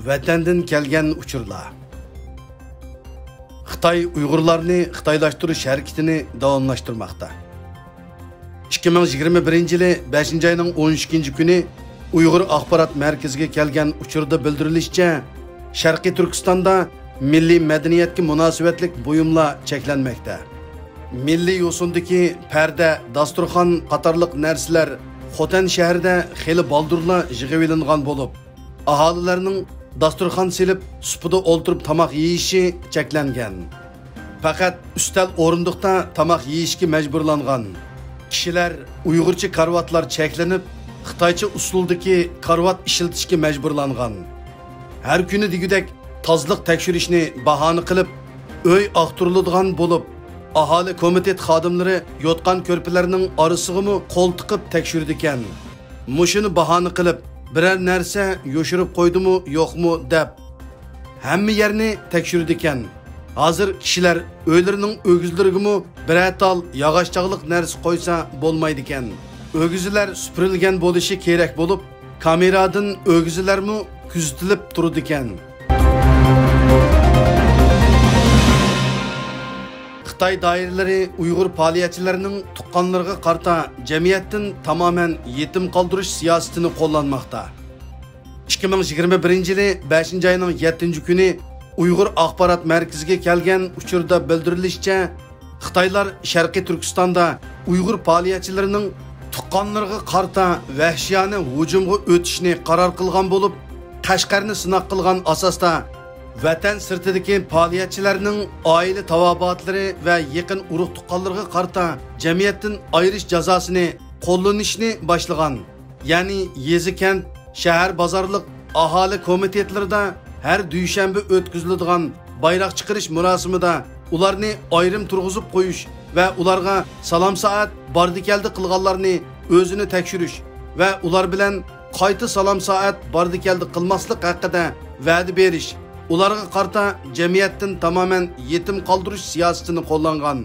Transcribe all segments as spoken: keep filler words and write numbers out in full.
ۋەتەندىن كەلگەن ئۇچۇرلار. خىتاي ئۇيغۇرلارنى خىتايلاشتۇرۇش ھەرىكىتىنى داۋاملاشتۇرماقتا. ئىككى مىڭ يىگىرمە بىرىنچى يىلى بەشىنچى ئاينىڭ ئون ئىككىنچى كۈنى ئۇيغۇر ئاخبارات مەركىزىگە كەلگەن ئۇچۇردا بىلدۈرۈلۈشىچە، شەرقىي تۈركىستاندا مىللىي مەدەنىيەتكە مۇناسىۋەتلىك بۇيۇملار چەكلەنمەكتە. مىللىي يوسۇندىكى پەردە، داستۇرخان قاتارلىق نەرسىلەر خوتەن شەھىرىدە خېلى بالدۇرلا يىغىۋېلىنغان بولۇپ، ئاھالىلەرنىڭ داستۇرخان سېلىپ، سۇپىدا ئولتۇرۇپ تاماق يېيىشى چەكلەنگەن. پەقەت ئۈستەل ئورۇندۇقتا تاماق يېيىشكە مەجبۇرلانغان. كىشىلەر ئۇيغۇرچە كارىۋاتلار چەكلىنىپ، خىتايچە ئۇسۇلدىكى كارىۋات ئىشلىتىشكە مەجبۇرلانغان. ھەر كۈنى دېگۈدەك تازىلىق تەكشۈرۈشنى باھانە قىلىپ، ئۆي ئاختۇرۇلىدىغان بولۇپ، ئاھالە كومىتېت خادىملىرى يوتقان-كۆرپىلەرنىڭ ئارىسىغىمۇ قول تىقىپ تەكشۈرىدىكەن. مۇشۇنى باھانە قىلىپ، بىرەر نەرسە يوشۇرۇپ قويدىمۇ، يوقمۇ دەپ، ھەممە يەرنى تەكشۈرىدىكەن. ھازىر كىشىلەر ئۆيلىرىنىڭ ئۆگزىلىرىگىمۇ بىرەر تال ياغاچ چاغلىق نەرسە قويسا بولمايدىكەن. ئۆگزىلەر سۈپۈرۈلگەن بولۇشى كېرەك بولۇپ، كامېرادىن ئۆگزىلەرمۇ كۆزىتىلىپ تۇرىدىكەن. خىتاي دائىرىلىرى ئۇيغۇر پائالىيەتچىلىرىنىڭ تۇغقانلىرىغا قارىتا جەمئىيەتتىن تامامەن يېتىم قالدۇرۇش سىياسىتىنى قوللانماقتا. ئىككى مىڭ يىگىرمە بىرىنچى يىلى بەشىنچى ئاينىڭ يەتتىنچى كۈنى ئۇيغۇر ئاخبارات مەركىزىگە كەلگەن ئۇچۇردا بىلدۈرۈلۈشىچە، خىتايلار شەرقىي تۈركىستاندا ئۇيغۇر پائالىيەتچىلىرىنىڭ تۇغقانلىرىغا قارىتا ۋەھشىيانە ھۇجۇمغا ئۆتۈشنى قارار قىلغان بولۇپ، قەشقەرنى سىناق قىلغان ئاساستا، ۋەتەن سىرتىدىكى پائالىيەتچىلەرنىڭ ئائىلە تاۋابىئاتلىرى ۋە يېقىن ئۇرۇق-تۇغقانلىرىغا قارىتا جەمئىيەتتىن ئايرىش جازاسىنى قوللىنىشنى باشلىغان. يەنى يېزا-كەنت، شەھەر-بازارلىق ئاھالە كومىتېتلىرىدا ھەر دۈشەنبە ئۆتكۈزۈلىدىغان بايراق چىقىرىش مۇراسىمىدا ئۇلارنى ئايرىم تۇرغۇزۇپ قويۇش ۋە ئۇلارغا سالام-سائەت، باردى-كەلدى قىلغانلارنى ئۆزىنى تەكشۈرۈش ۋە ئۇلار بىلەن قايتا سالام-سائەت، باردى-كەلدى قىلماسلىق ھەققىدە ۋەدە بېرىش، ئۇلارغا قارىتا جەمئىيەتتىن تامامەن يېتىم قالدۇرۇش سىياسىتىنى قوللانغان.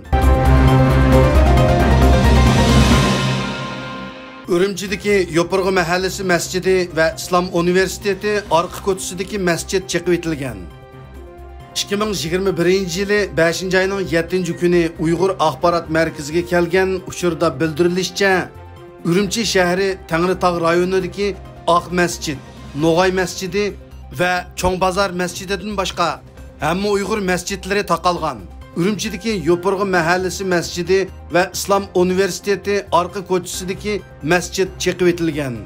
ئۈرۈمچىدىكى يوپۇرغا مەھەللىسى مەسچىتى ۋە ئىسلام ئۇنىۋېرسىتېتى ئارقا كوچىسىدىكى مەسچىت چېقىۋېتىلگەن. ئىككى مىڭ يىگىرمە بىرىنچى يىلى بەشىنچى ئاينىڭ يەتتىنچى كۈنى ئۇيغۇر ئاخبارات مەركىزىگە كەلگەن ئۇچۇردا بىلدۈرۈلۈشىچە، ئۈرۈمچى شەھىرى تەڭرىتاغ رايونىدىكى ئاق مەسچىت، نوغاي مەسچىتى ۋە چوڭ بازار مەسچىتىدىن باشقا، ھەممە ئۇيغۇر مەسچىتلىرى تاقالغان. ئۈرۈمچىدىكى يوپۇرغا مەھەللىسى مەسچىتى ۋە ئىسلام ئۇنىۋېرسىتېتى ئارقا كوچىسىدىكى مەسچىت چېقىۋېتىلگەن.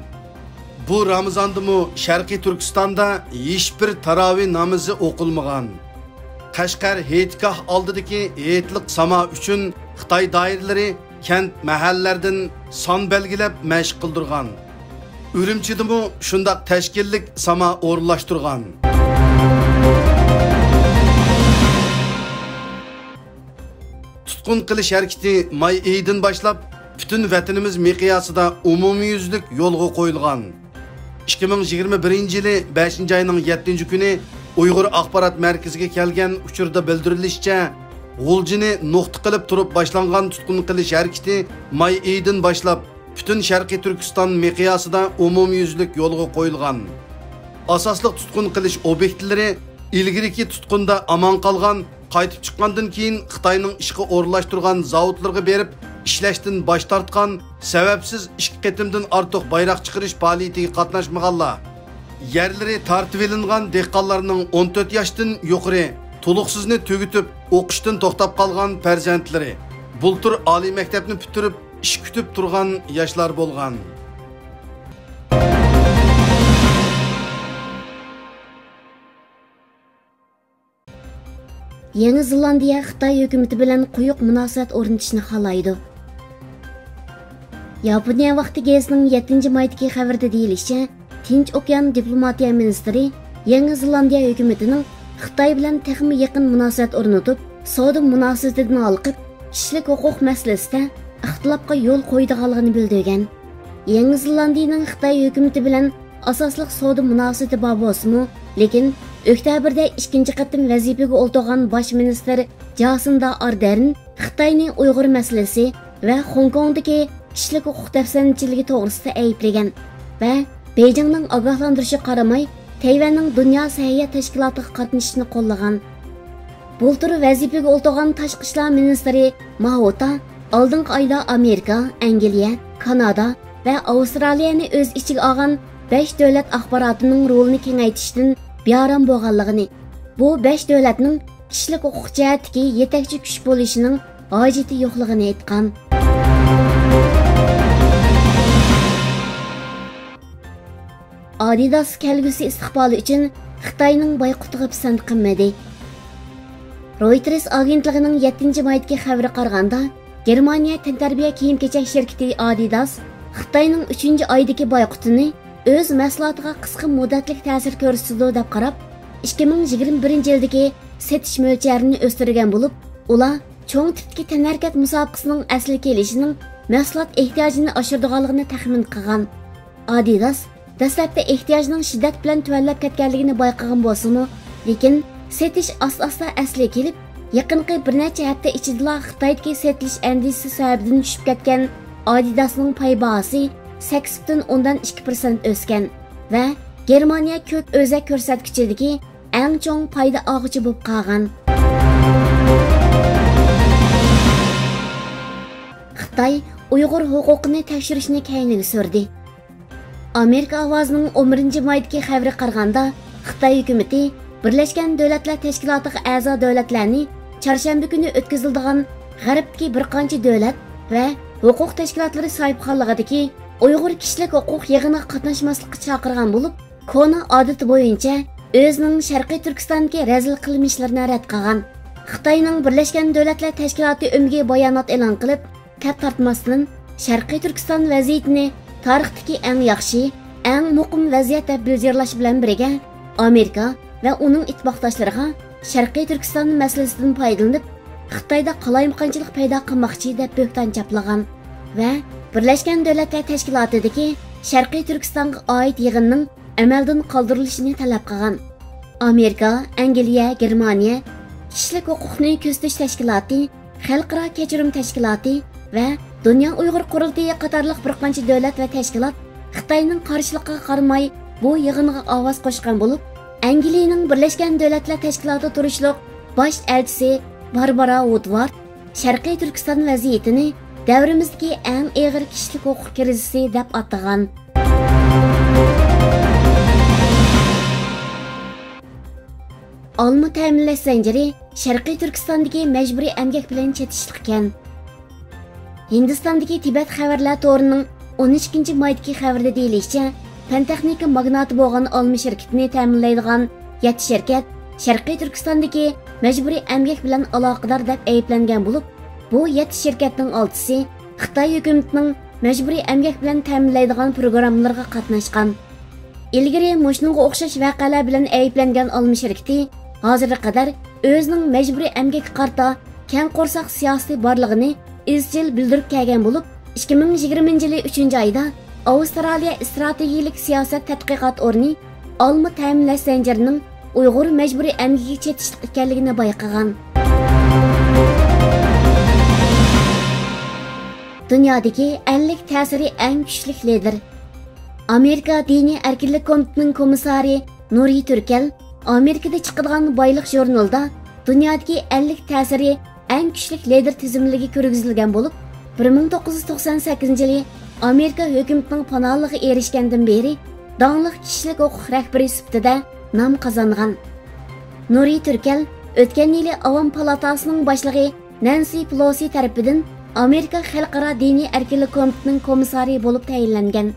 بۇ رامىزاندىمۇ شەرقىي تۈركىستاندا ھېچبىر تاراۋى نامىزى ئوقۇلمىغان. قەشقەر ھېيتگاھ ئالدىدىكى ھېيتلىق ساما ئۈچۈن خىتاي دائىرىلىرى كەنت، مەھەللىلەردىن سان بەلگىلەپ مەشىق قىلدۇرغان. ئۈرۈمچىدىمۇ شۇنداق تەشكىللىك ساما ئورۇنلاشتۇرغان. تۇتقۇن قىلىش ھەرىكىتى ماي ئېيىدىن باشلاپ پۈتۈن ۋەتىنىمىز مىقياسىدا ئومۇميۈزلۈك يولغا قويۇلغان. ئىككى مىڭ يىگىرمە بىرىنچى يىلى بەشىنچى ئاينىڭ يەتتىنچى كۈنى ئۇيغۇر ئاخبارات مەركىزىگە كەلگەن ئۇچۇردا بىلدۈرۈلۈشىچە، غۇلجىنى نۇقتا قىلىپ تۇرۇپ باشلانغان تۇتقۇن قىلىش ھەرىكىتى ماي ئېيىدىن باشلاپ پۈتۈن شەرقىي تۈركىستان مىقياسىدا ئومۇميۈزلۈك يولغا قويۇلغان. ئاساسلىق تۇتقۇن قىلىش ئوبيېكتلىرى ئىلگىرىكى تۇتقۇندا ئامان قالغان، قايتىپ چىققاندىن كېيىن خىتاينىڭ ئىشقا ئورۇنلاشتۇرغان زاۋۇتلىرىغا بېرىپ ئىشلەشتىن باش تارتقان، سەۋەبسىز ئىككى قېتىمدىن ئارتۇق بايراق چىقىرىش پائالىيىتىگە قاتناشمىغانلار، يەرلىرى تارتىۋېلىنغان دېھقانلارنىڭ ئون تۆت ياشتىن يۇقىرى، تولۇقسىزنى تۈگىتىپ ئوقۇشتىن توختاپ قالغان پەرزەنتلىرى، بۇلتۇر ئالىي مەكتەپنى پۈتتۈرۈپ ئىش كۈتۈپ تۇرغان ياشلار بولغان. يېڭى زېلاندىيە خىتاي ھۆكۈمىتى بىلەن قويۇق مۇناسىۋەت ئورنىتىشنى خالايدۇ. ياپونىيە ۋاقتى گېزىتىنىڭ يەتتىنچى مايدىكى خەۋىرىدە دېيىلىشىچە، تىنچ ئوكيان دىپلوماتىيە مىنىستىرى يېڭى زېلاندىيە ھۆكۈمىتىنىڭ خىتاي بىلەن تېخىمۇ يېقىن مۇناسىۋەت ئورنىتىپ، سودا مۇناسىۋىتىدىن ھالقىپ، كىشىلىك ھوقۇق مەسىلىسىدە ئىختىلاپقا يول قويىدىغانلىقىنى بىلدۈرگەن. يېڭى زېلاندىيىنىڭ خىتاي ھۆكۈمىتى بىلەن ئاساسلىق سودا مۇناسىۋىتى بار بولسىمۇ، لېكىن ئۆكتەبىردە ئىككىنچى قېتىم ۋەزىپىگە ئولتۇرغان باش مىنىستىر جاسىندا ئاردېرن خىتاينى ئۇيغۇر مەسىلىسى ۋە خوڭكوڭدىكى كىشىلىك ھوقۇق دەپسەندىچىلىكى توغرىسىدا ئەيىبلىگەن ۋە بېيجىڭنىڭ ئاگاھلاندۇرۇشىغا قارىماي، تەيۋەننىڭ دۇنيا سەيياھەت تەشكىلاتىغا قاتنىشىشنى قوللىغان. بۇلتۇر ۋەزىپىگە ئولتۇرغان تاشقى ئىشلار مىنىستىرى ماۋۇتا ئالدىنقى ئايدا ئامېرىكا، ئەنگلىيە، كانادا ۋە ئاۋسترالىيەنى ئۆز ئىچىگە ئالغان بەش دۆلەت ئاخباراتىنىڭ رولىنى كېڭەيتىشتىن بىئارام بولغانلىقىنى، بۇ بەش دۆلەتنىڭ كىشىلىك ھوقۇق جەھەتتىكى يېتەكچى كۈچ بولۇشىنىڭ ھاجىتى يوقلۇقىنى ئېيتقان. ئادىداس كەلگۈسى ئىستىقبالى ئۈچۈن خىتاينىڭ بايقۇتىغا پىسەنت قىلمىدى. رويتېرس ئاگېنتلىقىنىڭ يەتتىنچى مايدىكى خەۋىرىگە قارىغاندا، گېرمانىيە تەنتەربىيە كىيىم-كېچەك شىركىتى ئادىداس خىتاينىڭ ئۈچىنچى ئايدىكى بايقۇتىنى ئۆز مەھسۇلاتىغا قىسقا مۇددەتلىك تەسىر كۆرسىتىدۇ دەپ قاراپ، ئىككى مىڭ يىگىرمە بىرىنچى يىلدىكى سېتىش مۆلچەرىنى ئۆستۈرگەن بولۇپ، ئۇلار چوڭ تىپتىكى تەنھەرىكەت مۇسابىقىسىنىڭ ئەسلىگە كېلىشىنىڭ مەھسۇلات ئېھتىياجىنى ئاشۇرىدىغانلىقىنى تەخمىن قىلغان. ئادىداس دەسلەپتە ئېھتىياجنىڭ شىددەت بىلەن تۆۋەنلەپ كەتكەنلىكىنى بايقىغان بولسىمۇ، لېكىن سېتىش ئاستا-ئاستا ئەسلىگە كېلىپ، يېقىنقى بىر نەچچە ھەپتە ئىچىدىلا خىتايدىكى سېتىلىش ئەندىزىسى سەۋەبىدىن چۈشۈپ كەتكەن ئادىداسنىڭ پاي باھاسى سەككىز پۈتۈن ئوندىن ئىككى پىرسەنت ئۆسكەن ۋە گېرمانىيە كۆك ئۆزەك كۆرسەتكۈچىدىكى ئەڭ چوڭ پايدا ئالغۇچى بولۇپ قالغان. خىتاي ئۇيغۇر ھوقۇقىنى تەكشۈرۈشنى كەينىگە سۈردى. ئامېرىكا ئاۋازىنىڭ ئون بىرىنچى مايدىكى خەۋىرىگە قارىغاندا، خىتاي ھۆكۈمىتى بىرلەشكەن دۆلەتلەر تەشكىلاتىغا ئەزا دۆلەتلەرنى چارشەنبە كۈنى ئۆتكۈزۈلىدىغان غەربتىكى بىر قانچە دۆلەت ۋە ھوقۇق تەشكىلاتلىرى ساھىبخانلىقىدىكى ئۇيغۇر كىشىلىك ھوقۇق يىغىنىغا قاتناشماسلىققا چاقىرغان بولۇپ، كونا ئادىتى بويىچە ئۆزىنىڭ شەرقىي تۈركىستاندىكى رەزىل قىلمىشلىرىنى رەت قىلغان. خىتاينىڭ بىرلەشكەن دۆلەتلەر تەشكىلاتى ئۆمىكى بايانات ئېلان قىلىپ، تەپ تارتماستىن، شەرقىي تۈركىستان ۋەزىيىتىنى تارىختىكى ئەڭ ياخشى، ئەڭ مۇقىم ۋەزىيەت دەپ بىلجىرلاش بىلەن بىرگە، ئامېرىكا ۋە ئۇنىڭ ئىتتىپاقداشلىرىغا شەرقىي تۈركىستان مەسىلىسىدىن پايدىلىنىپ، خىتايدا قالايمىقانچىلىق پەيدا قىلماقچى دەپ بۆھتان چاپلىغان ۋە بىرلەشكەن دۆلەتلەر تەشكىلاتىدىكى شەرقىي تۈركىستانغا ئائىت يىغىننىڭ ئەمەلدىن قالدۇرۇلۇشىنى تەلەپ قىلغان. ئامېرىكا، ئەنگلىيە، گېرمانىيە كىشىلىك ھوقۇقنى كۆزىتىش تەشكىلاتى، خەلقئارا كەچۈرۈم تەشكىلاتى ۋە دۇنيا ئۇيغۇر قۇرۇلتىيى قاتارلىق بىر قانچە دۆلەت ۋە تەشكىلات خىتاينىڭ قارشىلىقىغا قارىماي، بۇ يىغىنغا ئاۋاز قوشقان بولۇپ، ئەنگلىيىنىڭ بىرلەشكەن دۆلەتلەر تەشكىلاتىدا تۇرۇشلۇق باش ئەلچىسى باربارا ۋۇدۋارد شەرقىي تۈركىستان ۋەزىيىتىنى دەۋرىمىزدىكى ئەڭ ئېغىر كىشىلىك ھوقۇق كىرىزىسى دەپ ئاتىغان. ئالما تەمىنلەش زەنجىرى شەرقىي تۈركىستاندىكى مەجبۇرىي ئەمگەك بىلەن چېتىشلىق ئىكەن. ھىندىستاندىكى تىبەت خەۋەرلەر تورىنىڭ ئون ئىككىنچى مايدىكى خەۋىرىدە دېيىلىشىچە، پەن تېخنىكا ماگناتى بولغان ئالما شىركىتىنى تەمىنلەيدىغان يەتتە شىركەت شەرقىي تۈركىستاندىكى مەجبۇرىي ئەمگەك بىلەن ئالاقىدار دەپ ئەيىبلەنگەن بولۇپ، بۇ يەتتە شىركەتنىڭ ئالتىسى خىتاي ھۆكۈمىتىنىڭ مەجبۇرىي ئەمگەك بىلەن تەمىنلەيدىغان پروگراممىلىرىغا قاتناشقان. ئىلگىرى مۇشۇنىڭغا ئوخشاش ۋەقەلەر بىلەن ئەيىبلەنگەن ئالما شىركىتى ھازىرغا قەدەر ئۆزىنىڭ مەجبۇرىي ئەمگەككە قارىتا كەڭ قورساق سىياسىتى بارلىقىنى ئىزچىل بىلدۈرۈپ كەلگەن بولۇپ، ئىككى مىڭ يىگىرمىنچى يىلى ئۈچىنچى ئايدا ئاۋسترالىيە ئىستراتېگىيىلىك سىياسەت تەتقىقات ئورنى ئالما تەمىنلەش زەنجىرىنىڭ ئۇيغۇر مەجبۇرىي ئەمگىكىگە چېتىشلىق ئىكەنلىكىنى بايقىغان. دۇنيادىكى ئەللىك تەسىرى ئەڭ كۈچلۈك لىدېر. ئامېرىكا دىنىي ئەركىنلىك كومىتېتىنىڭ كومىسسارى نۇرى تۈركەل ئامېرىكىدا چىقىدىغان بايلىق ژۇرنىلىدا دۇنيادىكى ئەللىك تەسىرى ئەڭ كۈچلۈك لىدېر تىزىملىكى كىرگۈزۈلگەن بولۇپ، بىر مىڭ توققۇز يۈز توقسان سەككىزىنچى يىلى ئامېرىكا ھۆكۈمىتىنىڭ پاناھلىقىغا ئېرىشكەندىن بېرى داڭلىق كىشىلىك ھوقۇق رەھبىرى سۈپىتىدە نام قازانغان. نۇرى تۈركەل ئۆتكەن يىلى ئاۋام پالاتاسىنىڭ باشلىقى نەنسى پېلوسى تەرىپىدىن ئامېرىكا خەلقئارا دىنىي ئەركىنلىك كومىتېتىنىڭ كومىسسارى بولۇپ تەيىنلەنگەن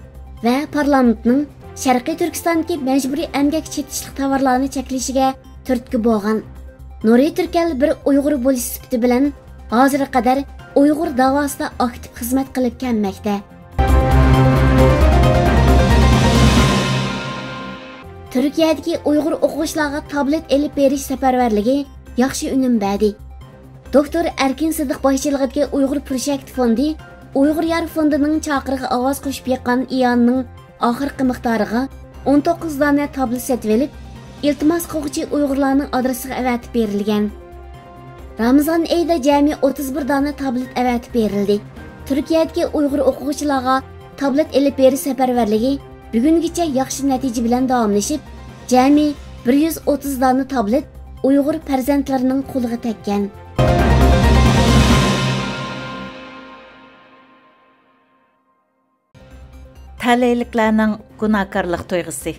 ۋە پارلامېنتنىڭ شەرقىي تۈركىستاندىكى مەجبۇرىي ئەمگەك چېتىشلىق تاۋارلارنى چەكلىشىگە تۈرتكە بولغان. نۇرى تۈركەل بىر ئۇيغۇر بولۇش سۈپىتى بىلەن ھازىرغا قەدەر ئۇيغۇر داۋاسىدا ئاكتىپ خىزمەت قىلىپ كەلمەكتە. تۈركىيەدىكى ئۇيغۇر ئوقۇغۇچىلارغا تابلېت ئېلىپ بېرىش سەپەرۋەرلىكى ياخشى ئۈنۈم بەردى. دوكتور ئەركىن سىدىق باشچىلىقىدىكى ئۇيغۇر پروجېكت فوندى ئۇيغۇر يار فوندىنىڭ چاقىرىقىغا ئاۋاز قوشۇپ يىغقان ئىئانىنىڭ ئاخىرقى مىقدارىغا ئون توققۇز دانە تابلېت سېتىۋېلىپ، ئىلتىماس قىلغۇچى ئۇيغۇرلارنىڭ ئادرېسىغا ئەۋەتىپ بېرىلگەن. رامىزان ئېيىدا جەمئىي ئوتتۇز بىر دانە تابلېت ئەۋەتىپ بېرىلدى. تۈركىيەدىكى ئۇيغۇر ئوقۇغۇچىلارغا تابلېت ئېلىپ بېرىش سەپەرۋەرلىكى بۈگۈنگىچە ياخشى نەتىجە بىلەن داۋاملىشىپ، جەمئىي بىر يۈز ئوتتۇز دانە تابلېت ئۇيغۇر پەرزەنتلىرىنىڭ قولىغا تەگكەن. تەلەيلىكلەرنىڭ گۇناھكارلىق تۇيغۇسى.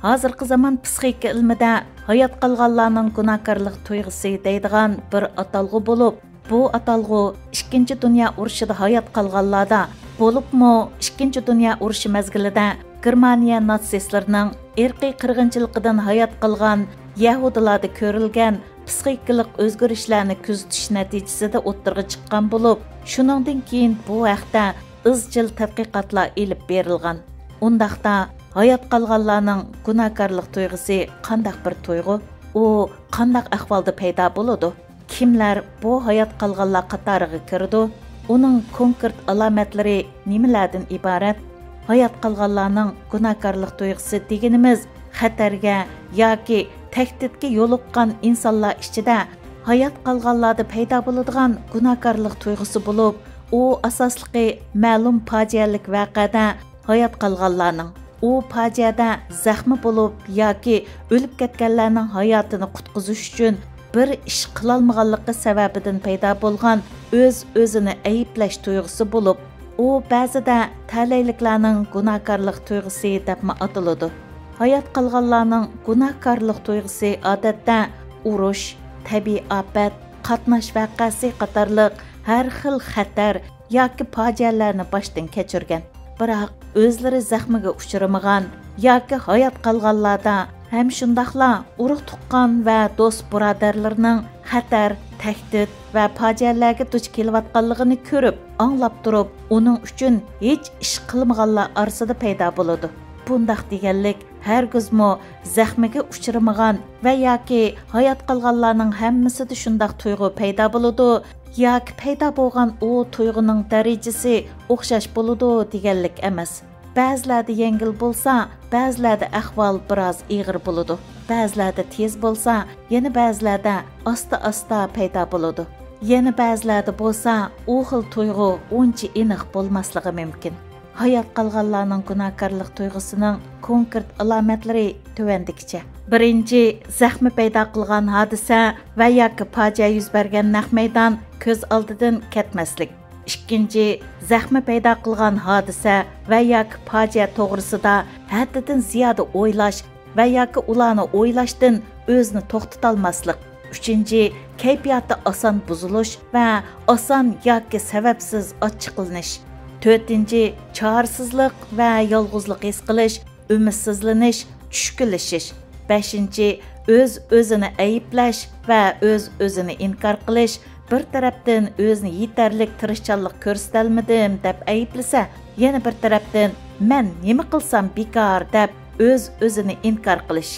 ھازىرقى زامان پسىخىكا ئىلمىدە ھايات قالغانلارنىڭ گۇناھكارلىق تۇيغۇسى دەيدىغان بىر ئاتالغۇ بولۇپ، بۇ ئاتالغۇ ئىككىنچى دۇنيا ئۇرۇشىدا ھايات قالغانلاردا، بولۇپمۇ ئىككىنچى دۇنيا ئۇرۇشى مەزگىلىدە گېرمانىيە ناتسىستلىرىنىڭ ئىرقىي قىرغىنچىلىقىدىن ھايات قالغان يەھۇدىيلاردا كۆرۈلگەن پسىخىكىلىق ئۆزگىرىشلەرنى كۆزىتىش نەتىجىسىدە ئوتتۇرىغا چىققان بولۇپ، شۇنىڭدىن كېيىن بۇ ھەقتە ئىزچىل تەتقىقاتلار ئېلىپ بېرىلغان. ئۇنداقتا، ھايات قالغانلارنىڭ گۇناھكارلىق تۇيغۇسى قانداق بىر تۇيغۇ؟ ئۇ قانداق ئەھۋالدا پەيدا بولىدۇ؟ كىملەر بۇ ھايات قالغانلار قاتارىغا كىرىدۇ؟ ئۇنىڭ كونكرېت ئالامەتلىرى نېمىلەردىن ئىبارەت؟ ھايات قالغانلارنىڭ گۇناھكارلىق تۇيغۇسى دېگىنىمىز خەتەرگە ياكى تەھدىتكە يولۇققان ئىنسانلار ئىچىدە ھايات قالغانلاردا پەيدا بولىدىغان گۇناھكارلىق تۇيغۇسى بولۇپ، ئۇ ئاساسلىقى مەلۇم پاجىئەلىك ۋەقەدە ھايات قالغانلارنىڭ، ئۇ پاجىئەدە زەخمى بولۇپ ياكى ئۆلۈپ كەتكەنلەرنىڭ ھاياتىنى قۇتقۇزۇش ئۈچۈن بىر ئىش قىلالمىغانلىقى سەۋەبىدىن پەيدا بولغان ئۆز-ئۆزىنى ئەيىبلەش تۇيغۇسى بولۇپ، ئۇ بەزىدە تەلەيلىكلەرنىڭ گۇناھكارلىق تۇيغۇسى دەپمۇ ئاتىلىدۇ. ھايات قالغانلارنىڭ گۇناھكارلىق تۇيغۇسى ئادەتتە ئۇرۇش، تەبىئىي ئاپەت، قاتناش ۋەقەسى قاتارلىق ھەر خىل خەتەر ياكى پاجىئەلەرنى باشتىن كەچۈرگەن، بىراق ئۆزلىرى زەخمىگە ئۇچرىمىغان ياكى ھايات قالغانلاردا ھەم شۇنداقلا ئۇرۇق-تۇغقان ۋە دوست-بۇرادەرلىرىنىڭ خەتەر، تەھدىت ۋە پاجىئەلەرگە دۇچ كېلىۋاتقانلىقىنى كۆرۈپ، ئاڭلاپ تۇرۇپ، ئۇنىڭ ئۈچۈن ھېچ ئىش قىلمىغانلار ئارىسىدا پەيدا بولىدۇ. بۇنداق دېگەنلىك، ھەرگىزمۇ زەخمىگە ئۇچرىمىغان ۋە ياكى ھايات قالغانلارنىڭ ھەممىسىدە شۇنداق تۇيغۇ پەيدا بولىدۇ ياكى پەيدا بولغان ئۇ تۇيغۇنىڭ دەرىجىسى ئوخشاش بولىدۇ دېگەنلىك ئەمەس. بەزىلەردە يەڭگىل بولسا، بەزىلەردە ئەھۋال بىراز ئېغىر بولىدۇ. بەزىلەردە تېز بولسا، يەنە بەزىلەردە ئاستا-ئاستا پەيدا بولىدۇ. يەنە بەزىلەردە بولسا، ئۇ خىل تۇيغۇ ئۇنچە ئېنىق بولماسلىقى مۇمكىن. ھايات قالغانلارنىڭ گۇناھكارلىق تۇيغۇسىنىڭ كونكرېت ئالامەتلىرى تۆۋەندىكىچە. بىرىنچى، زەخمە پەيدا قىلغان ھادىسە ۋە ياكى پاجىئە يۈز بەرگەن نەق مەيدان كۆز ئالدىدىن كەتمەسلىك. ئىككىنچى، زەخمە پەيدا قىلغان ھادىسە ۋە ياكى پاجىئە توغرىسىدا ھەددىدىن زىيادە ئويلاش ۋە ياكى ئۇلارنى ئويلاشتىن ئۆزىنى توختىتالماسلىق. ئۈچىنچى، كەيپىياتى ئاسان بۇزۇلۇش ۋە ئاسان ياكى سەۋەبسىز ئاچچىقلىنىش. تۆتىنچى، چارىسىزلىق ۋە يالغۇزلۇق ھېس قىلىش، ئۈمىدسىزلىنىش، چۈشكۈنلىشىش. بەشىنچى، ئۆز-ئۆزىنى ئەيىبلەش ۋە ئۆز-ئۆزىنى ئىنكار قىلىش. بىر تەرەپتىن ئۆزىنى يېتەرلىك تىرىشچانلىق كۆرسىتەلمىدىم دەپ ئەيىبلىسە، يەنە بىر تەرەپتىن مەن نېمە قىلسام بىكار دەپ ئۆز-ئۆزىنى ئىنكار قىلىش.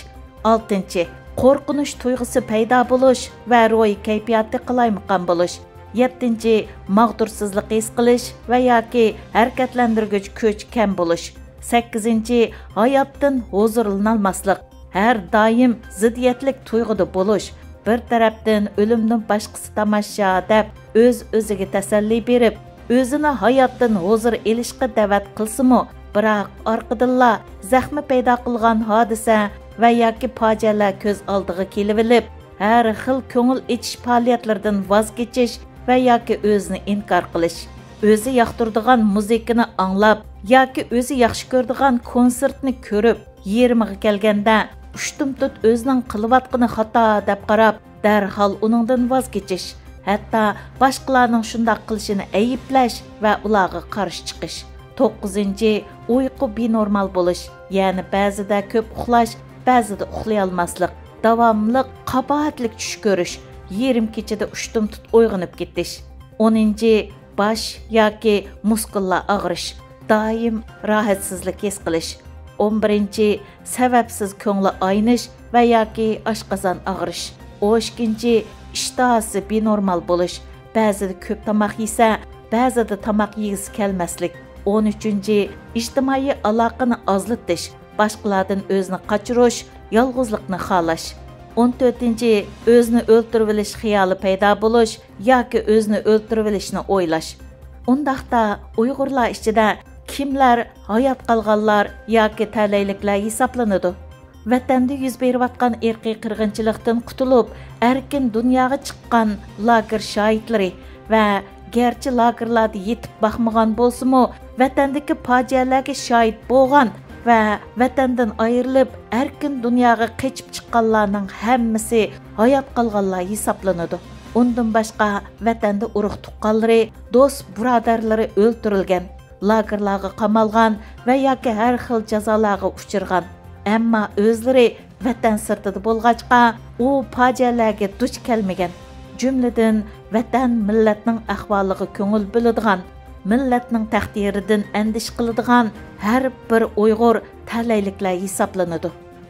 ئالتىنچى، قورقۇنچ تۇيغۇسى پەيدا بولۇش ۋە روھىي كەيپىياتى قالايمىقان بولۇش. يەتتىنچى، ماغدۇرسىزلىق ھېس قىلىش ۋە ياكى ھەرىكەتلەندۈرگۈچ كۈچ كەم بولۇش. سەككىزىنچى، ھاياتتىن ھۇزۇرلىنالماسلىق. ھەر دائىم زىددىيەتلىك تۇيغۇدا بولۇش. بىر تەرەپتىن ئۆلۈمدىن باشقىسى تاماشا دەپ ئۆز-ئۆزىگە تەسەللى بېرىپ، ئۆزىنى ھاياتتىن ھۇزۇر ئېلىشقا دەۋەت قىلسىمۇ، بىراق ئارقىدىنلا زەخمە پەيدا قىلغان ھادىسە ۋە ياكى پاجىئەلەر كۆز ئالدىغا كېلىۋېلىپ، ھەر خىل كۆڭۈل ئېچىش پائالىيەتلىرىدىن ۋاز كېچىش ۋە ياكى ئۆزىنى ئىنكار قىلىش. ئۆزى ياقتۇرىدىغان مۇزىكىنى ئاڭلاپ ياكى ئۆزى ياخشى كۆرىدىغان كونسېرتنى كۆرۈپ، يېرىمىغا كەلگەندە ئۇشتۇمتۇت ئۆزىنىڭ قىلىۋاتقىنى خاتا دەپ قاراپ، دەرھال ئۇنىڭدىن ۋاز كېچىش، ھەتتا باشقىلارنىڭ شۇنداق قىلىشىنى ئەيىبلەش ۋە ئۇلارغا قارشى چىقىش. توققۇزىنچى، ئۇيقۇ بىنورمال بولۇش، يەنى بەزىدە كۆپ ئۇخلاش، بەزىدە ئۇخلىيالماسلىق، داۋاملىق قاباھەتلىك چۈش كۆرۈش، يېرىم كېچىدە ئۇشتۇمتۇت ئويغىنىپ كېتىش. ئونىنچى، باش ياكى مۇسكۇللار ئاغرىش، دائىم راھەتسىزلىك ھېس قىلىش. ئون بىرىنچى، سەۋەبسىز كۆڭلى ئاينىش ۋە ياكى ئاشقازان ئاغرىش. ئون ئىككىنچى، ئىشتىھاسى بىنورمال بولۇش، بەزىدە كۆپ تاماق يېسە، بەزىدە تاماق يېگۈسى كەلمەسلىك. ئون ئۈچىنچى، ئىجتىمائىي ئالاقىنى ئازلىتىش، باشقىلاردىن ئۆزىنى قاچۇرۇش، يالغۇزلۇقنى خالاش. ئون تۆتىنچى، ئۆزىنى ئۆلتۈرۈۋېلىش خىيالى پەيدا بولۇش ياكى ئۆزىنى ئۆلتۈرۈۋېلىشنى ئويلاش. ئۇنداقتا ئۇيغۇرلار ئىچىدە كىملەر ھايات قالغانلار ياكى تەلەيلىكلەر ھېسابلىنىدۇ؟ ۋەتەندە يۈز بېرىۋاتقان ئىرقىي قىرغىنچىلىقتىن قۇتۇلۇپ، ئەركىن دۇنياغا چىققان لاگېر شاھىتلىرى ۋە گەرچە لاگېرلاردا يېتىپ باقمىغان بولسىمۇ، ۋەتەندىكى پاجىئەلەرگە شاھىت بولغان ۋە ۋەتەندىن ئايرىلىپ، ئەركىن دۇنياغا قېچىپ چىققانلارنىڭ ھەممىسى ھايات قالغانلار ھېسابلىنىدۇ. ئۇندىن باشقا، ۋەتەندە ئۇرۇق تۇغقانلىرى، دوست بۇرادەرلىرى ئۆلتۈرۈلگەن، لاگېرلارغا قامالغان ۋە ياكى ھەر خىل جازالارغا ئۇچرىغان. ئەمما ئۆزلىرى ۋەتەن سىرتىدا بولغاچقا، ئۇ پاجىئەلەرگە دۇچ كەلمىگەن. جۈملىدىن، ۋەتەن، مىللەتنىڭ ئەھۋالىغا كۆڭۈل بۆلىدىغان، مىللەتنىڭ تەقدىرىدىن ئەندىشە قىلىدىغان ھەر بىر ئۇيغۇر تەلەيلىكلەر ھېسابلىنىدۇ.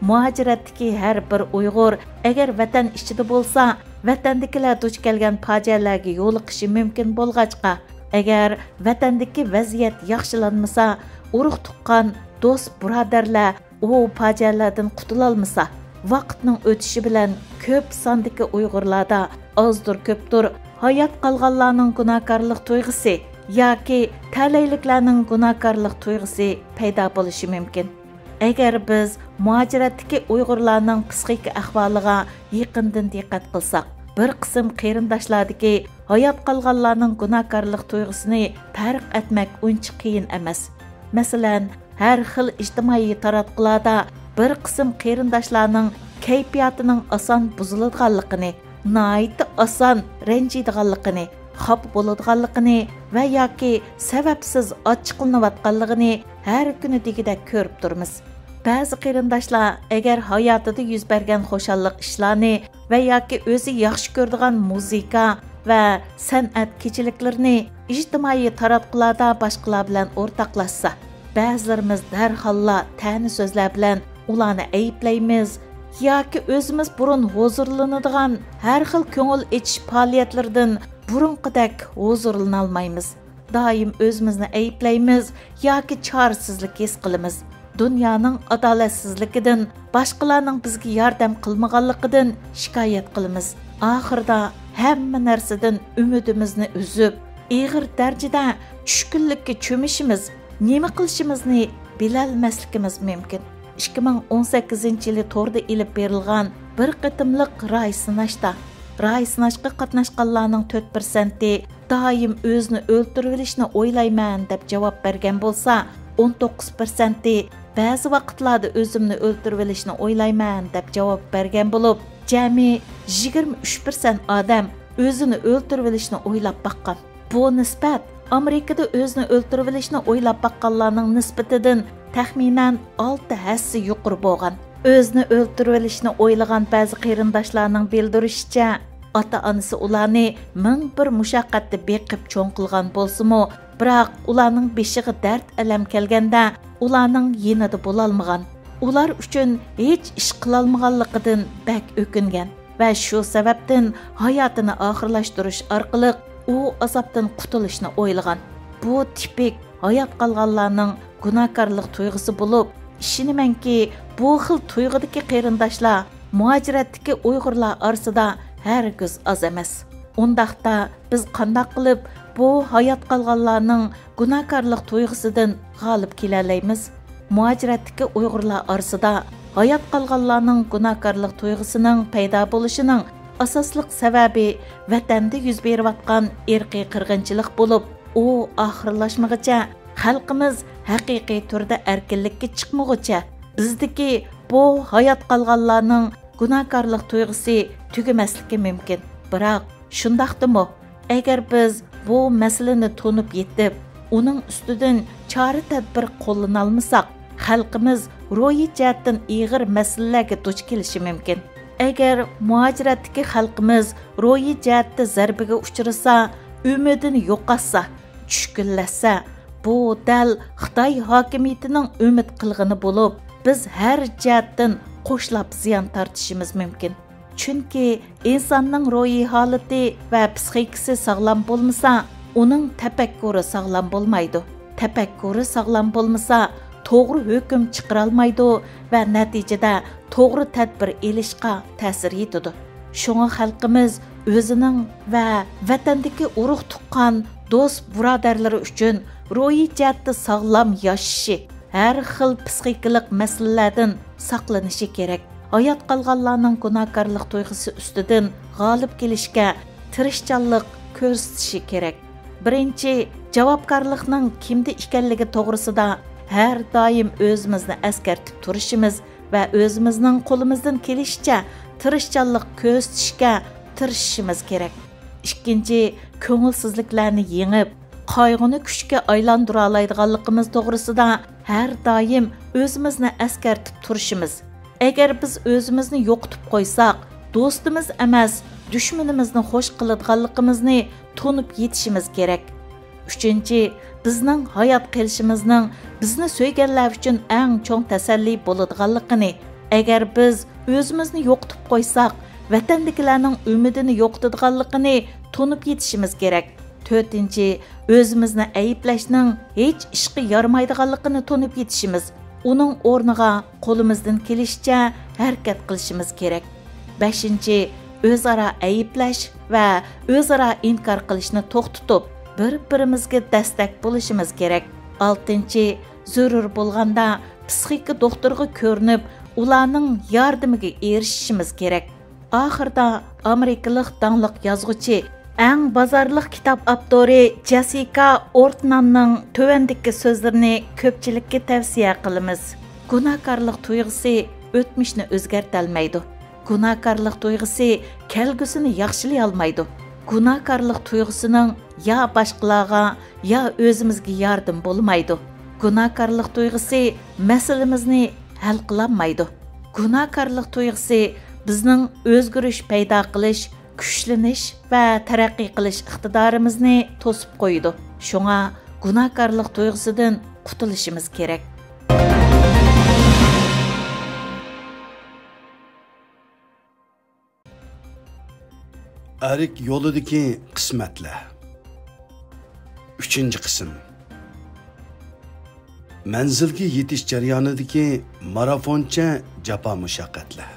مۇھاجىرەتتىكى ھەر بىر ئۇيغۇر ئەگەر ۋەتەن ئىچىدە بولسا، ۋەتەندىكىلەر دۇچ كەلگەن پاجىئەلەرگە يولۇقۇشى مۇمكىن بولغاچقا، ئەگەر ۋەتەندىكى ۋەزىيەت ياخشىلانمىسا، ئۇرۇق تۇغقان، دوست بۇرادەرلەر ئۇ پاجىئەلەردىن قۇتۇلالمىسا، ۋاقىتنىڭ ئۆتۈشى بىلەن كۆپ ساندىكى ئۇيغۇرلاردا ئازدۇر كۆپتۇر ھايات قالغانلارنىڭ گۇناھكارلىق تۇيغۇسى ياكى تەلەيلىكلەرنىڭ گۇناھكارلىق تۇيغۇسى پەيدا بولۇشى مۇمكىن. ئەگەر بىز مۇھاجىرەتتىكى ئۇيغۇرلارنىڭ پسىخىكا ئەھۋالىغا يېقىندىن دىققەت قىلساق، بىر قىسىم قېرىنداشلاردىكى ھايات قالغانلارنىڭ گۇناھكارلىق تۇيغۇسىنى پەرق ئەتمەك ئۇنچە قىيىن ئەمەس. مەسىلەن، ھەر خىل ئىجتىمائىي تاراتقۇلاردا بىر قىسىم قېرىنداشلارنىڭ كەيپىياتىنىڭ ئاسان بۇزۇلىدىغانلىقىنى، ناھايىتى ئاسان رەنجىيدىغانلىقىنى، خاپا بولىدىغانلىقىنى ۋە ياكى سەۋەبسىز ئاچچىقلىنىۋاتقانلىقىنى ھەر كۈنى دېگۈدەك كۆرۈپ تۇرىمىز. بەزى قېرىنداشلار ئەگەر ھاياتىدا يۈز بەرگەن خۇشاللىق ئىشلارنى ۋە ياكى ئۆزى ياخشى كۆرىدىغان مۇزىكا ۋە سەنئەت كېچىلىكلىرىنى ئىجتىمائىي تاراتقۇلاردا باشقىلار بىلەن ئورتاقلاشسا، بەزىلىرىمىز دەرھاللا تەنە سۆزلەر بىلەن ئۇلارنى ئەيىبلەيمىز ياكى ئۆزىمىز بۇرۇن ھۇزۇرلىنىدىغان ھەر خىل كۆڭۈل ئېچىش پائالىيەتلىرىدىن بۇرۇنقىدەك ھۇزۇرلىنالمايمىز. دائىم ئۆزىمىزنى ئەيىبلەيمىز ياكى چارىسىزلىك ھېس قىلىمىز. دۇنيانىڭ ئادالەتسىزلىكىدىن، باشقىلارنىڭ بىزگە ياردەم قىلمىغانلىقىدىن شىكايەت قىلىمىز. ئاخىرىدا ھەممە نەرسىدىن ئۈمىدىمىزنى ئۈزۈپ، ئېغىر دەرىجىدە چۈشكۈنلۈككە چۆمۈشىمىز، نېمە قىلىشىمىزنى بىلەلمەسلىكىمىز مۇمكىن. ئىككى مىڭ ئون سەككىزىنچى يىلى توردا ئېلىپ بېرىلغان بىر قېتىملىق راي سىناشتا، راي سىناشقا قاتناشقانلارنىڭ تۆت پىرسەنتى دائىم ئۆزىنى ئۆلتۈرۈۋېلىشنى ئويلايمەن دەپ جاۋاب بەرگەن بولسا، ئون توققۇز پىرسەنتى بەزى ۋاقىتلاردا ئۆزۈمنى ئۆلتۈرۈۋېلىشنى ئويلايمەن دەپ جاۋاب بەرگەن بولۇپ، جەمئىي يىگىرمە ئۈچ پىرسەنت ئادەم ئۆزىنى ئۆلتۈرۈۋېلىشنى ئويلاپ باققان. بۇ نىسبەت ئامېرىكىدا ئۆزىنى ئۆلتۈرۈۋېلىشنى ئويلاپ باققانلارنىڭ نىسبىتىدىن تەخمىنەن ئالتە ھەسسە يۇقىرى بولغان. ئۆزىنى ئۆلتۈرۈۋېلىشنى ئويلىغان بەزى قېرىنداشلارنىڭ بىلدۈرۈشىچە، ئاتا-ئانىسى ئۇلارنى مىڭ بىر مۇشەققەتتە بېقىپ چوڭ قىلغان بولسىمۇ، بىراق ئۇلارنىڭ بېشىغا دەرد-ئەلەم كەلگەندە ئۇلارنىڭ يېنىدا بولالمىغان، ئۇلار ئۈچۈن ھېچ ئىش قىلالمىغانلىقىدىن بەك ئۆكۈنگەن ۋە شۇ سەۋەبتىن ھاياتىنى ئاخىرلاشتۇرۇش ئارقىلىق ئۇ ئازابتىن قۇتۇلۇشنى ئويلىغان. بۇ تىپىك ھايات قالغانلارنىڭ گۇناھكارلىق تۇيغۇسى بولۇپ، ئىشىنىمەنكى، بۇ خىل تۇيغۇدىكى قېرىنداشلار مۇھاجىرەتتىكى ئۇيغۇرلار ئارىسىدا ھەرگىز ئاز ئەمەس. ئۇنداقتا، بىز قانداق قىلىپ بۇ ھايات قالغانلارنىڭ گۇناھكارلىق تۇيغۇسىدىن غالىب كېلەلەيمىز؟ مۇھاجىرەتتىكى ئۇيغۇرلار ئارىسىدا ھايات قالغانلارنىڭ گۇناھكارلىق تۇيغۇسىنىڭ پەيدا بولۇشىنىڭ ئاساسلىق سەۋەبى ۋەتەندە يۈز بېرىۋاتقان ئىرقىي قىرغىنچىلىق بولۇپ، ئۇ ئاخىرلاشمىغۇچە، خەلقىمىز ھەقىقىي تۈردە ئەركىنلىككە چىقمىغۇچە، بىزدىكى بۇ ھايات قالغانلارنىڭ گۇناھكارلىق تۇيغۇسى تۈگىمەسلىكى مۇمكىن. بىراق، شۇنداقتىمۇ، ئەگەر بىز بۇ مەسىلىنى تونۇپ يېتىپ، ئۇنىڭ ئۈستىدىن چارە-تەدبىر قوللىنالمىساق، خەلقىمىز روھىي جەھەتتىن ئېغىر مەسىلىلەرگە دۇچ كېلىشى مۇمكىن. ئەگەر مۇھاجىرەتتىكى خەلقىمىز روھىي جەھەتتە زەربىگە ئۇچرىسا، ئۈمىدىنى يوقاتسا، چۈشكۈنلەشسە، بۇ دەل خىتاي ھاكىمىيىتىنىڭ ئۈمىد قىلغىنى بولۇپ، بىز ھەر جەھەتتىن قوشلاپ زىيان تارتىشىمىز مۇمكىن. چۈنكى ئىنساننىڭ روھىي ھالىتى ۋە پسىخىكىسى ساغلام بولمىسا، ئۇنىڭ تەپەككۇرى ساغلام بولمايدۇ. تەپەككۇرى ساغلام بولمىسا، توغرا ھۆكۈم چىقىرالمايدۇ ۋە نەتىجىدە توغرا تەدبىر ئېلىشقا تەسىر يېتىدۇ. شۇڭا خەلقىمىز ئۆزىنىڭ ۋە ۋەتەندىكى ئۇرۇق-تۇغقان، دوست-بۇرادەرلىرى ئۈچۈن روھىي جەھەتتە ساغلام ياشىشى، ھەر خىل پسىخىكىلىق مەسىلىلەردىن ساقلىنىشى كېرەك. ھايات قالغانلارنىڭ گۇناھكارلىق تۇيغۇسى ئۈستىدىن غالىب كېلىشكە تىرىشچانلىق كۆرسىتىشى كېرەك. بىرىنچى، جاۋابكارلىقنىڭ كىمدە ئىكەنلىكى توغرىسىدا ھەر دائىم ئۆزىمىزنى ئەسكەرتىپ تۇرۇشىمىز ۋە ئۆزىمىزنىڭ قولىمىزدىن كېلىشىچە تىرىشچانلىق كۆرسىتىشكە تىرىشىشىمىز كېرەك. ئىككىنچى، كۆڭۈلسىزلىكلەرنى يېڭىپ، قايغۇنى كۈچكە ئايلاندۇرالايدىغانلىقىمىز توغرىسىدا ھەر دائىم ئۆزىمىزنى ئەسكەرتىپ تۇرۇشىمىز. ئەگەر بىز ئۆزىمىزنى يوقىتىپ قويساق، دوستىمىز ئەمەس، دۈشمىنىمىزنى خوش قىلىدىغانلىقىمىزنى تونۇپ يېتىشىمىز كېرەك. ئۈچىنچى، بىزنىڭ ھايات قېلىشىمىزنىڭ بىزنى سۆيگەنلەر ئۈچۈن ئەڭ چوڭ تەسەللى بولىدىغانلىقىنى، ئەگەر بىز ئۆزىمىزنى يوقىتىپ قويساق، ۋەتەندىكىلەرنىڭ ئۈمىدىنى يوقىتىدىغانلىقىنى تونۇپ يېتىشىمىز كېرەك. تۆتىنچى، ئۆزىمىزنى ئەيىبلەشنىڭ ھېچ ئىشقا يارىمايدىغانلىقىنى تونۇپ يېتىشىمىز، ئۇنىڭ ئورنىغا قولىمىزدىن كېلىشىچە ھەرىكەت قىلىشىمىز كېرەك. بەشىنچى، ئۆزئارا ئەيىبلەش ۋە ئۆزئارا ئىنكار قىلىشنى توختىتىپ، بىر-بىرىمىزگە دەستەك بولۇشىمىز كېرەك. ئالتىنچى، زۆرۈر بولغاندا پسىخىكا دوختۇرىغا كۆرۈنۈپ، ئۇلارنىڭ ياردىمىگە ئېرىشىشىمىز كېرەك. ئاخىرىدا ئامېرىكىلىق داڭلىق يازغۇچى، ئەڭ بازارلىق كىتاب ئاپتورى جېسسىكا ئورتناننىڭ تۆۋەندىكى سۆزلىرىنى كۆپچىلىككە تەۋسىيە قىلىمىز. گۇناھكارلىق تۇيغۇسى ئۆتمۈشنى ئۆزگەرتەلمەيدۇ. گۇناھكارلىق تۇيغۇسى كەلگۈسىنى ياخشىلىيالمايدۇ. گۇناھكارلىق تۇيغۇسىنىڭ يا باشقىلارغا، يا ئۆزىمىزگە ياردىمى بولمايدۇ. گۇناھكارلىق تۇيغۇسى مەسىلىمىزنى ھەل قىلالمايدۇ. گۇناھكارلىق تۇيغۇسى بىزنىڭ ئۆزگىرىش پەيدا قىلىش، كۈچلىنىش ۋە تەرەققىي قىلىش ئىقتىدارىمىزنى توسۇپ قويىدۇ. شۇڭا گۇناھكارلىق تۇيغۇسىدىن قۇتۇلۇشىمىز كېرەك. ئەرك يولىدىكى قىسمەتلەر. ئۈچىنچى قىسىم. مەنزىلگە يېتىش جەريانىدىكى مارافونچە جاپا-مۇشەققەتلەر.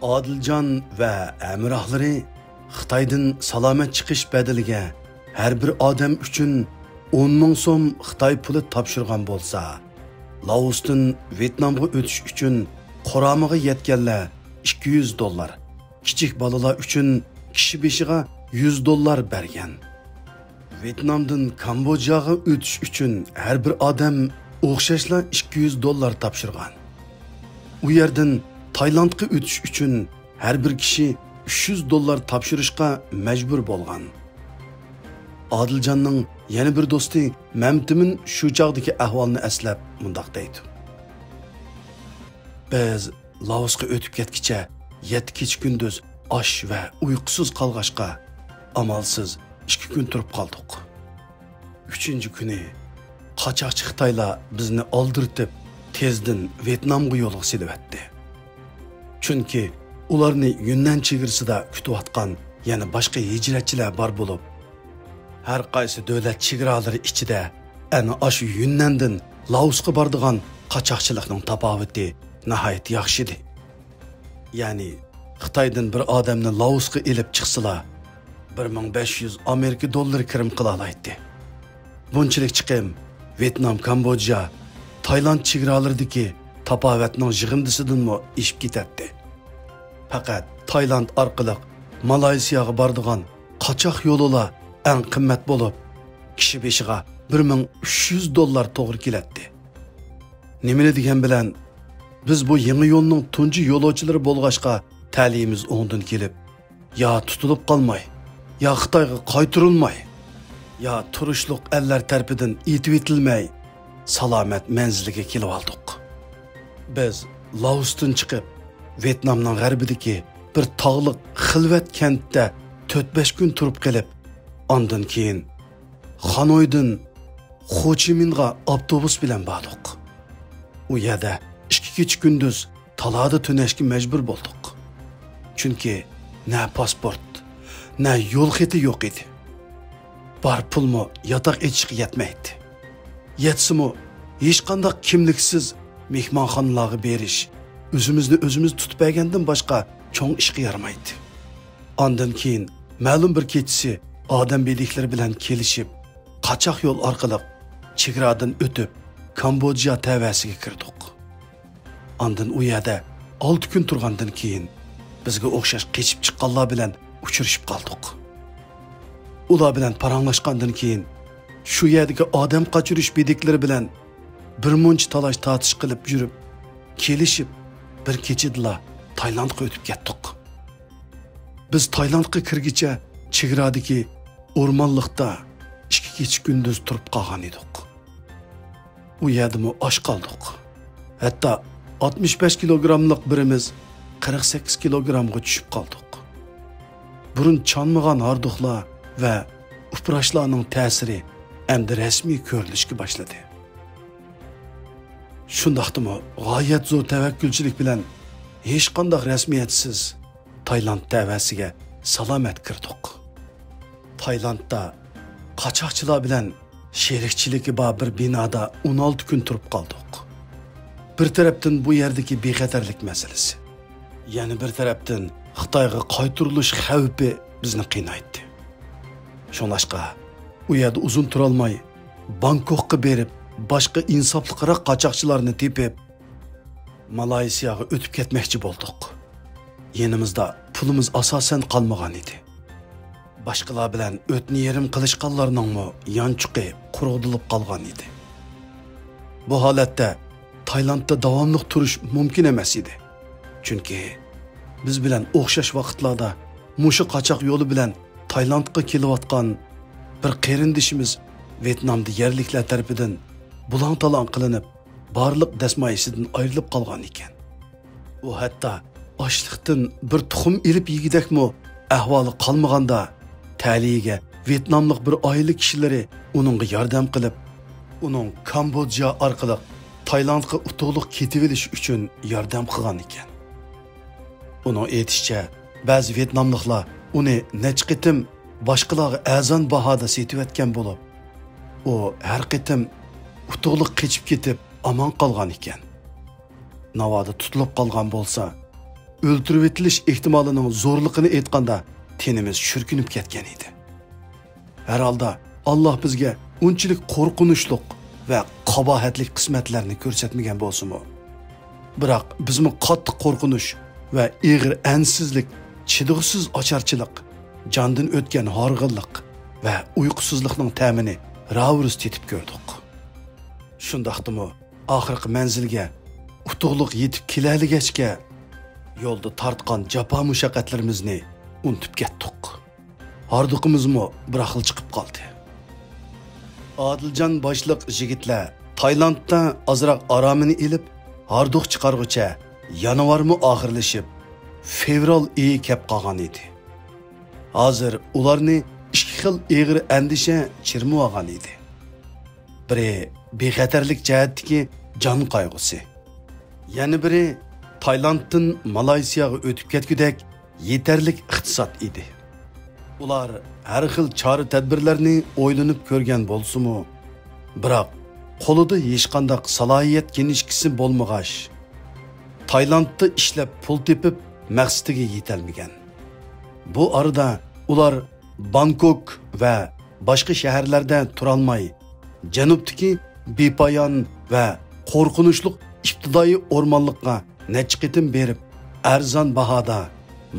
ئادىلجان ۋە ھەمراھلىرى خىتايدىن سالامەت چىقىش بەدىلىگە ھەر بىر ئادەم ئۈچۈن ئون مىڭ سوم خىتاي پۇلى تاپشۇرغان بولسا، لائوستىن ۋيېتنامغا ئۆتۈش ئۈچۈن قۇرامىغا يەتكەنلەر ئىككى يۈز دوللار، كىچىك بالىلار ئۈچۈن كىشى بېشىغا يۈز دوللار بەرگەن. ۋيېتنامدىن كامبودژاغا ئۆتۈش ئۈچۈن ھەر بىر ئادەم ئوخشاشلا ئىككى يۈز دوللار تاپشۇرغان. ئۇ يەردىن تايلاندقا ئۆتۈش ئۈچۈن ھەر بىر كىشى ئۈچ يۈز دوللار تاپشۇرۇشقا مەجبۇر بولغان. ئادىلجاننىڭ يەنە بىر دوستى مەمتىمىن شۇ چاغدىكى ئەھۋالنى ئەسلەپ مۇنداق دەيدۇ: بىز لائوسقا ئۆتۈپ كەتكىچە يەتتە كېچە-كۈندۈز ئاچ ۋە ئۇيقۇسىز قالغاچقا، ئامالسىز ئىككى كۈن تۇرۇپ قالدۇق. ئۈچىنچى كۈنى قاچاقچى خىتايلار بىزنى ئالدىرىتىپ، تېزدىن ۋيېتنامغا يولغا سېلىۋەتتى. چۈنكى ئۇلارنى يۈننەن چېگرىسىدا كۈتۈۋاتقان يەنە باشقا ھىجرەتچىلەر بار بولۇپ، ھەر قايسى دۆلەت چېگرالىرى ئىچىدە ئەنە ئاشۇ يۈننەندىن لائوسقا بارىدىغان قاچاقچىلىقنىڭ تاپاۋىتى ناھايىتى ياخشىدى. يەنى خىتايدىن بىر ئادەمنى لائوسقا ئېلىپ چىقسىلا، بىر مىڭ بەش يۈز ئامېرىكا دوللىرى كىرىم قىلالايتتى. بۇنچىلىك چىقىم ۋيېتنام، كامبودژا، تايلاند چېگرالىرىدىكى تاپاۋەتنىڭ يىغىندىسىدىنمۇ ئېشىپ كېتەتتى. پەقەت تايلاند ئارقىلىق مالايسىياغا بارىدىغان قاچاق يولىلا ئەڭ قىممەت بولۇپ، كىشى بېشىغا بىر مىڭ ئۈچ يۈز دوللار توغرا كېلەتتى. نېمىنى دېگەن بىلەن، بىز بۇ يېڭى يولنىڭ تۇنجى يولۇچىلىرى بولغاچقا، تەلىيىمىز ئوڭدىن كېلىپ، يا تۇتۇلۇپ قالماي، يا خىتايغا قايتۇرۇلماي، يا تۇرۇشلۇق ئەللەر تەرىپىدىن ئېتىۋېتىلمەي، سالامەت مەنزىلگە كېلىۋالدۇق. بىز لائوستىن چىقىپ، ۋيېتنامنىڭ غەربىدىكى بىر تاغلىق خىلۋەت كەنتتە تۆت-بەش كۈن تۇرۇپ قېلىپ، ئاندىن كېيىن خانويدىن خوچىمىنغا ئاپتوبۇس بىلەن باردۇق. ئۇ يەردە ئىككى كېچە-كۈندۈز تالادا تۈنەشكە مەجبۇر بولدۇق. چۈنكى نە پاسپورت، نە يول خېتى يوق ئىدى. بار پۇلمۇ ياتاق ئېچىشقا يەتمەيتتى. يەتسىمۇ، ھېچقانداق كىملىكسىز مېھمانخانىلارغا بېرىش، ئۆزىمىزنى ئۆزىمىز تۇتۇپ بەرگەندىن باشقا چوڭ ئىشقا يارىمايتتى. ئاندىن كېيىن مەلۇم بىر كېچىسى ئادەم بىلىكلىرى بىلەن كېلىشىپ، قاچاق يول ئارقىلىق چېگرادىن ئۆتۈپ، كامبودژا تەۋەسىگە كىردۇق. ئاندىن ئۇ يەردە ئالتە كۈن تۇرغاندىن كېيىن، بىزگە ئوخشاش قېچىپ چىققانلار بىلەن ئۇچرىشىپ قالدۇق. ئۇلار بىلەن پاراڭلاشقاندىن كېيىن، شۇ يەردىكى ئادەم قاچۇرۇش بېدىكلىرى بىلەن بىر مۇنچە تالاش-تارتىش قىلىپ يۈرۈپ، كېلىشىپ، بىر كېچىدىلا تايلاندقا ئۆتۈپ كەتتۇق. بىز تايلاندقا كىرگىچە چېگرادىكى ئورمانلىقتا ئىككى كېچە-كۈندۈز تۇرۇپ قالغان ئىدۇق. ئۇ يەردىمۇ ئاچ قالدۇق. ھەتتا ئاتمىش بەش كىلوگراملىق بىرىمىز قىرىق سەككىز كىلوگرامغا چۈشۈپ قالدۇق. بۇرۇن چانمىغان ھاردۇقلار ۋە ئۇپراشلارنىڭ تەسىرى ئەمدى رەسمىي كۆرۈلۈشكە باشلىدى. شۇنداقتىمۇ غايەت زور تەۋەككۈلچىلىك بىلەن ھېچقانداق رەسمىيەتسىز تايلاند تەۋەسىگە سالامەت كىردۇق. تايلاندتا قاچاقچىلار بىلەن شېرىكچىلىكى بار بىر بىنادا ئون ئالتە كۈن تۇرۇپ قالدۇق. بىر تەرەپتىن بۇ يەردىكى بىخەتەرلىك مەسىلىسى، يەنە بىر تەرەپتىن خىتايغا قايتۇرۇلۇش خەۋپى بىزنى قىينايتتى. شۇڭلاشقا، ئۇ يەردە ئۇزۇن تۇرالماي، بانكوكقا بېرىپ، باشقا ئىنساپلىقراق قاچاقچىلارنى تېپىپ، مالايسىياغا ئۆتۈپ كەتمەكچى بولدۇق. يېنىمىزدا پۇلىمىز ئاساسەن قالمىغان ئىدى. باشقىلار بىلەن ئۆتنە يېرىم قىلىشقانلارنىڭمۇ يانچۇقى قۇرۇقدىلىپ قالغان ئىدى. بۇ ھالەتتە تايلاندتا داۋاملىق تۇرۇش مۇمكىن ئەمەس ئىدى. چۈنكى بىز بىلەن ئوخشاش ۋاقىتلاردا مۇشۇ قاچاق يولى بىلەن تايلاندقا كېلىۋاتقان بىر قېرىندىشىمىز ۋيېتنامدا يەرلىكلەر تەرىپىدىن بۇلاڭ-تالاڭ قىلىنىپ، بارلىق دەسمايىسىدىن ئايرىلىپ قالغان ئىكەن. ئۇ ھەتتا ئاشلىقتىن بىر تۇخۇم ئېلىپ يېگۈدەكمۇ ئەھۋالى قالمىغاندا، تەلىيىگە ۋيېتناملىق بىر ئائىلە كىشىلىرى ئۇنىڭغا ياردەم قىلىپ، ئۇنىڭ كامبودژا ئارقىلىق تايلاندقا ئۇتۇقلۇق كېتىۋېلىشى ئۈچۈن ياردەم قىلغان ئىكەن. ئۇنىڭ ئېيتىشىچە، بەزى ۋيېتناملىقلار ئۇنى نەچچە قېتىم باشقىلارغا ئەرزان باھادا سېتىۋەتكەن بولۇپ، ئۇ ھەر قېتىم ئۇتۇقلۇق قېچىپ كېتىپ ئامان قالغان ئىكەن. ناۋادا تۇتۇلۇپ قالغان بولسا، ئۆلتۈرۈۋېتىلىش ئېھتىمالىنىڭ زورلۇقىنى ئېيتقاندا، تېنىمىز شۈركۈنۈپ كەتكەن ئىدى. ھەر ھالدا، ئاللاھ بىزگە ئۇنچىلىك قورقۇنچلۇق ۋە قاباھەتلىك قىسمەتلەرنى كۆرسەتمىگەن بولسىمۇ، بىراق بىزمۇ قاتتىق قورقۇنچ ۋە ئېغىر ئەنسىزلىك، چىدىغۇسىز ئاچارچىلىق، جاندىن ئۆتكەن ھارغىنلىق ۋە ئۇيقۇسىزلىقنىڭ تەمىنى راۋۇرۇس تېتىپ كۆردۇق. شۇنداقتىمۇ، ئاخىرقى مەنزىلگە ئۇتۇقلۇق يېتىپ كېلەلىگەچكە، يولدا تارتقان جاپا-مۇشەققەتلىرىمىزنى ئۇنتۇپ كەتتۇق. ھاردۇقىمىزمۇ بىراقلا چىقىپ قالدى. ئادىلجان باشلىق يىگىتلەر تايلاندتا ئازراق ئارامىنى ئېلىپ، ھاردۇق چىقارغۇچە يانۋارمۇ ئاخىرلىشىپ، فېۋرال ئېيى كەپ قالغان ئىدى. ھازىر ئۇلارنى ئىككى خىل ئېغىر ئەندىشە چىرمىۋالغان ئىدى. بىرى بىخەتەرلىك جەھەتتىكى جان قايغۇسى. يەنە بىرى تايلاندتىن مالايسىياغا ئۆتۈپ كەتكۈدەك يېتەرلىك ئىقتىساد ئىدى. ئۇلار ھەر خىل چارە-تەدبىرلەرنى ئويلىنىپ كۆرگەن بولسىمۇ، بىراق قولىدا ھېچقانداق سالاھىيەت كىنىشكىسى بولمىغاچ، تايلاندتا ئىشلەپ پۇل تېپىپ مەقسىتىگە يېتەلمىگەن. بۇ ئارىدا ئۇلار بانكوك ۋە باشقا شەھەرلەردە تۇرالماي، جەنۇبتىكى بىپايان ۋە قورقۇنچلۇق ئىپتىدائىي ئورمانلىققا نەچچە قېتىم بېرىپ، ئەرزان باھادا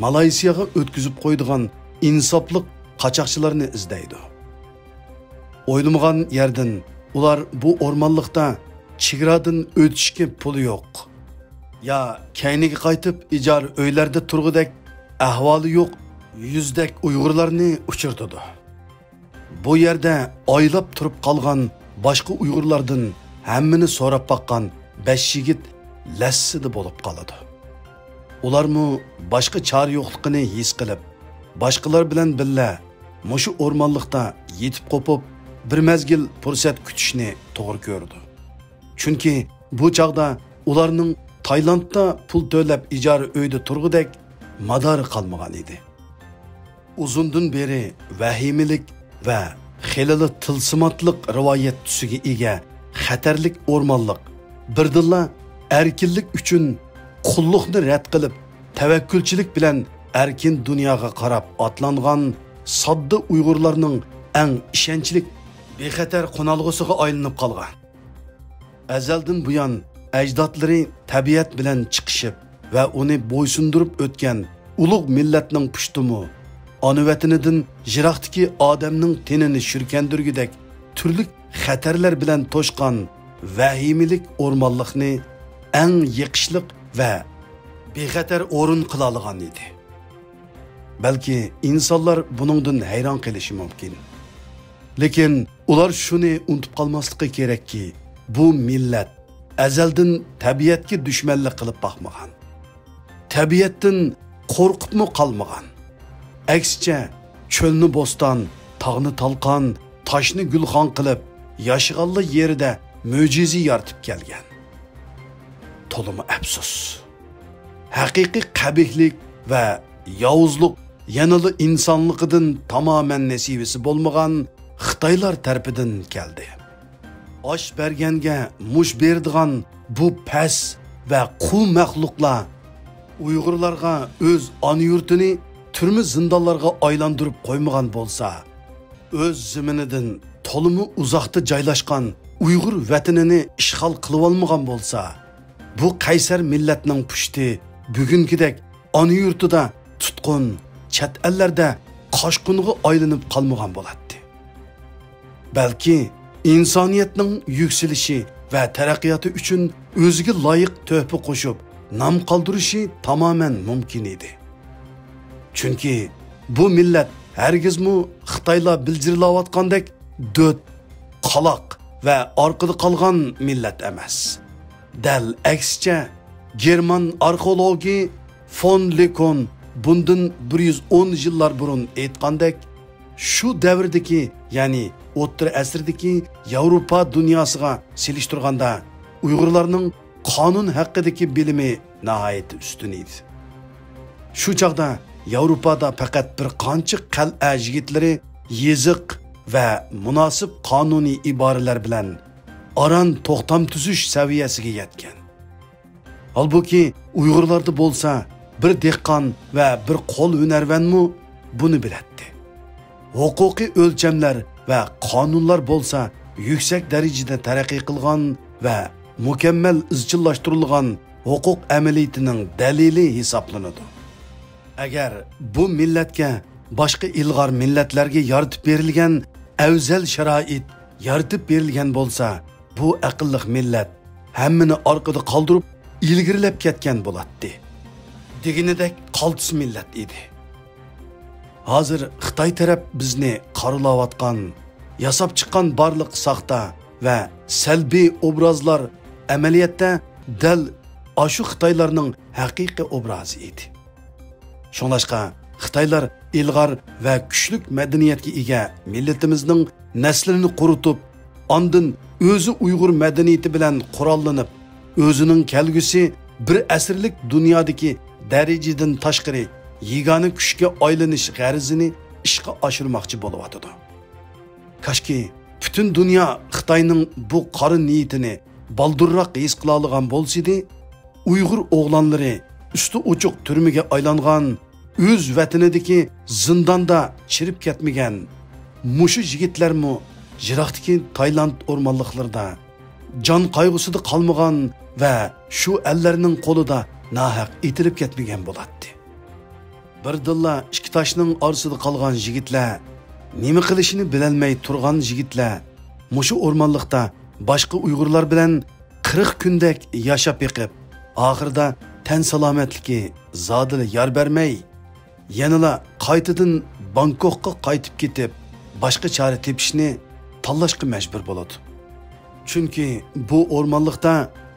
مالايسىياغا ئۆتكۈزۈپ قويىدىغان ئىنساپلىق قاچاقچىلارنى ئىزدەيدۇ. ئويلىمىغان يەردىن ئۇلار بۇ ئورمانلىقتا چېگرادىن ئۆتۈشكە پۇلى يوق، يا كەينىگە قايتىپ ئىجارە ئۆيلەردە تۇرغۇدەك ئەھۋالى يوق يۈزدەك ئۇيغۇرلارنى ئۇچرىتىدۇ. بۇ يەردە ئايلاپ تۇرۇپ قالغان باشقا ئۇيغۇرلاردىن ھەممىنى سوراپ باققان بەش يىگىت لەسسىدە بولۇپ قالىدۇ. ئۇلارمۇ باشقا چارە يوقلۇقىنى ھېس قىلىپ، باشقىلار بىلەن بىللە مۇشۇ ئورمانلىقتا يېتىپ قوپۇپ، بىر مەزگىل پۇرسەت كۈتۈشنى توغرا كۆرىدۇ. چۈنكى بۇ چاغدا ئۇلارنىڭ تايلاندتا پۇل تۆلەپ ئىجارە ئۆيدە تۇرغۇدەك مادارى قالمىغان ئىدى. ئۇزۇندىن بېرى ۋەھىمىلىك ۋە خېلىلا تىلسىماتلىق رىۋايەت تۈسىگە ئىگە خەتەرلىك ئورمانلىق، بىردىنلا ئەركىنلىك ئۈچۈن قۇللۇقنى رەت قىلىپ، تەۋەككۈلچىلىك بىلەن ئەركىن دۇنياغا قاراپ ئاتلانغان ساددا ئۇيغۇرلارنىڭ ئەڭ ئىشەنچلىك، بىخەتەر قونالغۇسىغا ئايلىنىپ قالغان. ئەزەلدىن بۇيان ئەجدادلىرى تەبىئەت بىلەن چىقىشىپ ۋە ئۇنى بويسۇندۇرۇپ ئۆتكەن ئۇلۇغ مىللەتنىڭ پۇشتىمۇ ئانا ۋەتىنىدىن يىراقتىكى ئادەمنىڭ تېنىنى شۈركەندۈرگۈدەك تۈرلۈك خەتەرلەر بىلەن توشقان ۋەھىمىلىك ئورمانلىقنى ئەڭ يېقىشلىق ۋە بىخەتەر ئورۇن قىلالىغان ئىدى. بەلكى ئىنسانلار بۇنىڭدىن ھەيران قېلىشى مۇمكىن. لېكىن ئۇلار شۇنى ئۇنتۇپ قالماسلىقى كېرەككى، بۇ مىللەت ئەزەلدىن تەبىئەتكە دۈشمەنلىك قىلىپ باقمىغان. تەبىئەتتىن قورقۇپمۇ قالمىغان. ئەكسىچە، چۆلنى بوستان، تاغنى تالقان، تاشنى گۈلخان قىلىپ، ياشىغانلا يېرىدە مۆجىزە يارىتىپ كەلگەن. تولىمۇ ئەپسۇس. ھەقىقىي قەبىھلىك ۋە ياۋۇزلۇق يەنىلا ئىنسانلىقىدىن تامامەن نېسىۋىسى بولمىغان خىتايلار تەرىپىدىن كەلدى. ئاش بەرگەنگە مۇش بېرىدىغان بۇ پەس ۋە قۇ مەخلۇقلار ئۇيغۇرلارغا ئۆز ئانا يۇرتىنى تۈرمە زىندانلارغا ئايلاندۇرۇپ قويمىغان بولسا، ئۆز زېمىنىدىن تولىمۇ ئۇزاقتا جايلاشقان ئۇيغۇر ۋەتىنىنى ئىشغال قىلىۋالمىغان بولسا، بۇ قەيسەر مىللەتنىڭ پۇشتى بۈگۈنكىدەك ئانا يۇرتىدا تۇتقۇن، چەت ئەللەردە قاچقۇنغا ئايلىنىپ قالمىغان بولاتتى. بەلكى ئىنسانىيەتنىڭ يۈكسىلىشى ۋە تەرەققىياتى ئۈچۈن ئۆزىگە لايىق تۆھپە قوشۇپ، نام قالدۇرۇشى تامامەن مۇمكىن ئىدى. چۈنكى بۇ مىللەت ھەرگىزمۇ خىتايلار بىلجىرلاۋاتقاندەك دۆت، قالاق ۋە ئارقىدا قالغان مىللەت ئەمەس. دەل ئەكسىچە، گېرمان ئارخېئولوگى فون لېكون بۇندىن بىر يۈز ئون يىللار بۇرۇن ئېيتقاندەك، شۇ دەۋردىكى، يەنى ئوتتۇرا ئەسىردىكى ياۋروپا دۇنياسىغا سېلىشتۇرغاندا، ئۇيغۇرلارنىڭ قانۇن ھەققىدىكى بىلىمى ناھايىتى ئۈستۈن ئىدى. شۇ چاغدا ياۋروپادا پەقەت بىر قانچە قەلئە يىگىتلىرى يېزىق ۋە مۇناسىپ قانۇنىي ئىبارىلەر بىلەن ئاران توختام تۈزۈش سەۋىيەسىگە يەتكەن. ھالبۇكى، ئۇيغۇرلاردا بولسا بىر دېھقان ۋە بىر قول ھۈنەرۋەنمۇ بۇنى بىلەتتى. ھوقۇقىي ئۆلچەملەر ۋە قانۇنلار بولسا يۈكسەك دەرىجىدە تەرەققىي قىلغان ۋە مۇكەممەل ئىزچىللاشتۇرۇلغان ھوقۇق ئەمەلىيىتىنىڭ دەلىلى ھېسابلىنىدۇ. ئەگەر بۇ مىللەتكە باشقا ئىلغار مىللەتلەرگە يارىتىپ بېرىلگەن ئەۋزەل شارائىت يارىتىپ بېرىلگەن بولسا، بۇ ئەقىللىق مىللەت ھەممىنى ئارقىدا قالدۇرۇپ، ئىلگىرىلەپ كەتكەن بولاتتى. دېگىنىدەك قالتىس مىللەت ئىدى. ھازىر خىتاي تەرەپ بىزنى قارىلاۋاتقان، ياساپ چىققان بارلىق ساختا ۋە سەلبىي ئوبرازلار ئەمەلىيەتتە دەل ئاشۇ خىتايلارنىڭ ھەقىقىي ئوبرازى ئىدى. شۇڭلاشقا، خىتايلار ئىلغار ۋە كۈچلۈك مەدەنىيەتكە ئىگە مىللىتىمىزنىڭ نەسلىنى قۇرۇتۇپ، ئاندىن ئۆزى ئۇيغۇر مەدەنىيىتى بىلەن قوراللىنىپ، ئۆزىنىڭ كەلگۈسى بىر ئەسىرلىك دۇنيادىكى دەرىجىدىن تاشقىرى يېگانە كۈچكە ئايلىنىش غەرىزىنى ئىشقا ئاشۇرماقچى بولۇۋاتىدۇ. كاشكى، پۈتۈن دۇنيا خىتاينىڭ بۇ قارا نىيىتىنى بالدۇرراق ھېس قىلالىغان بولسىدى، ئۇيغۇر ئوغلانلىرى ئۈستى ئوچۇق تۈرمىگە ئايلانغان، ئۆز ۋەتىنىدىكى زىنداندا چىرىپ كەتمىگەن مۇشۇ يىگىتلەرمۇ يىراقتىكى تايلاند ئورمانلىقلىرىدا جان قايغۇسىدا قالمىغان ۋە شۇ ئەللەرنىڭ قولىدا ناھەق ئېتىلىپ كەتمىگەن بولاتتى. بىردىنلا ئىككى تاشنىڭ ئارىسىدا قالغان يىگىتلەر، نېمە قىلىشىنى بىلەلمەي تۇرغان يىگىتلەر مۇشۇ ئورمانلىقتا باشقا ئۇيغۇرلار بىلەن قىرىق كۈندەك ياشاپ بېقىپ، ئاخىرىدا تەن سالامەتلىكى زادىلا يار بەرمەي، يەنىلا قايتىدىن بانكوكقا قايتىپ كېتىپ، باشقا چارە تېپىشنى تاللاشقا مەجبۇر بولىدۇ. چۈنكى بۇ ئورمانلىقتا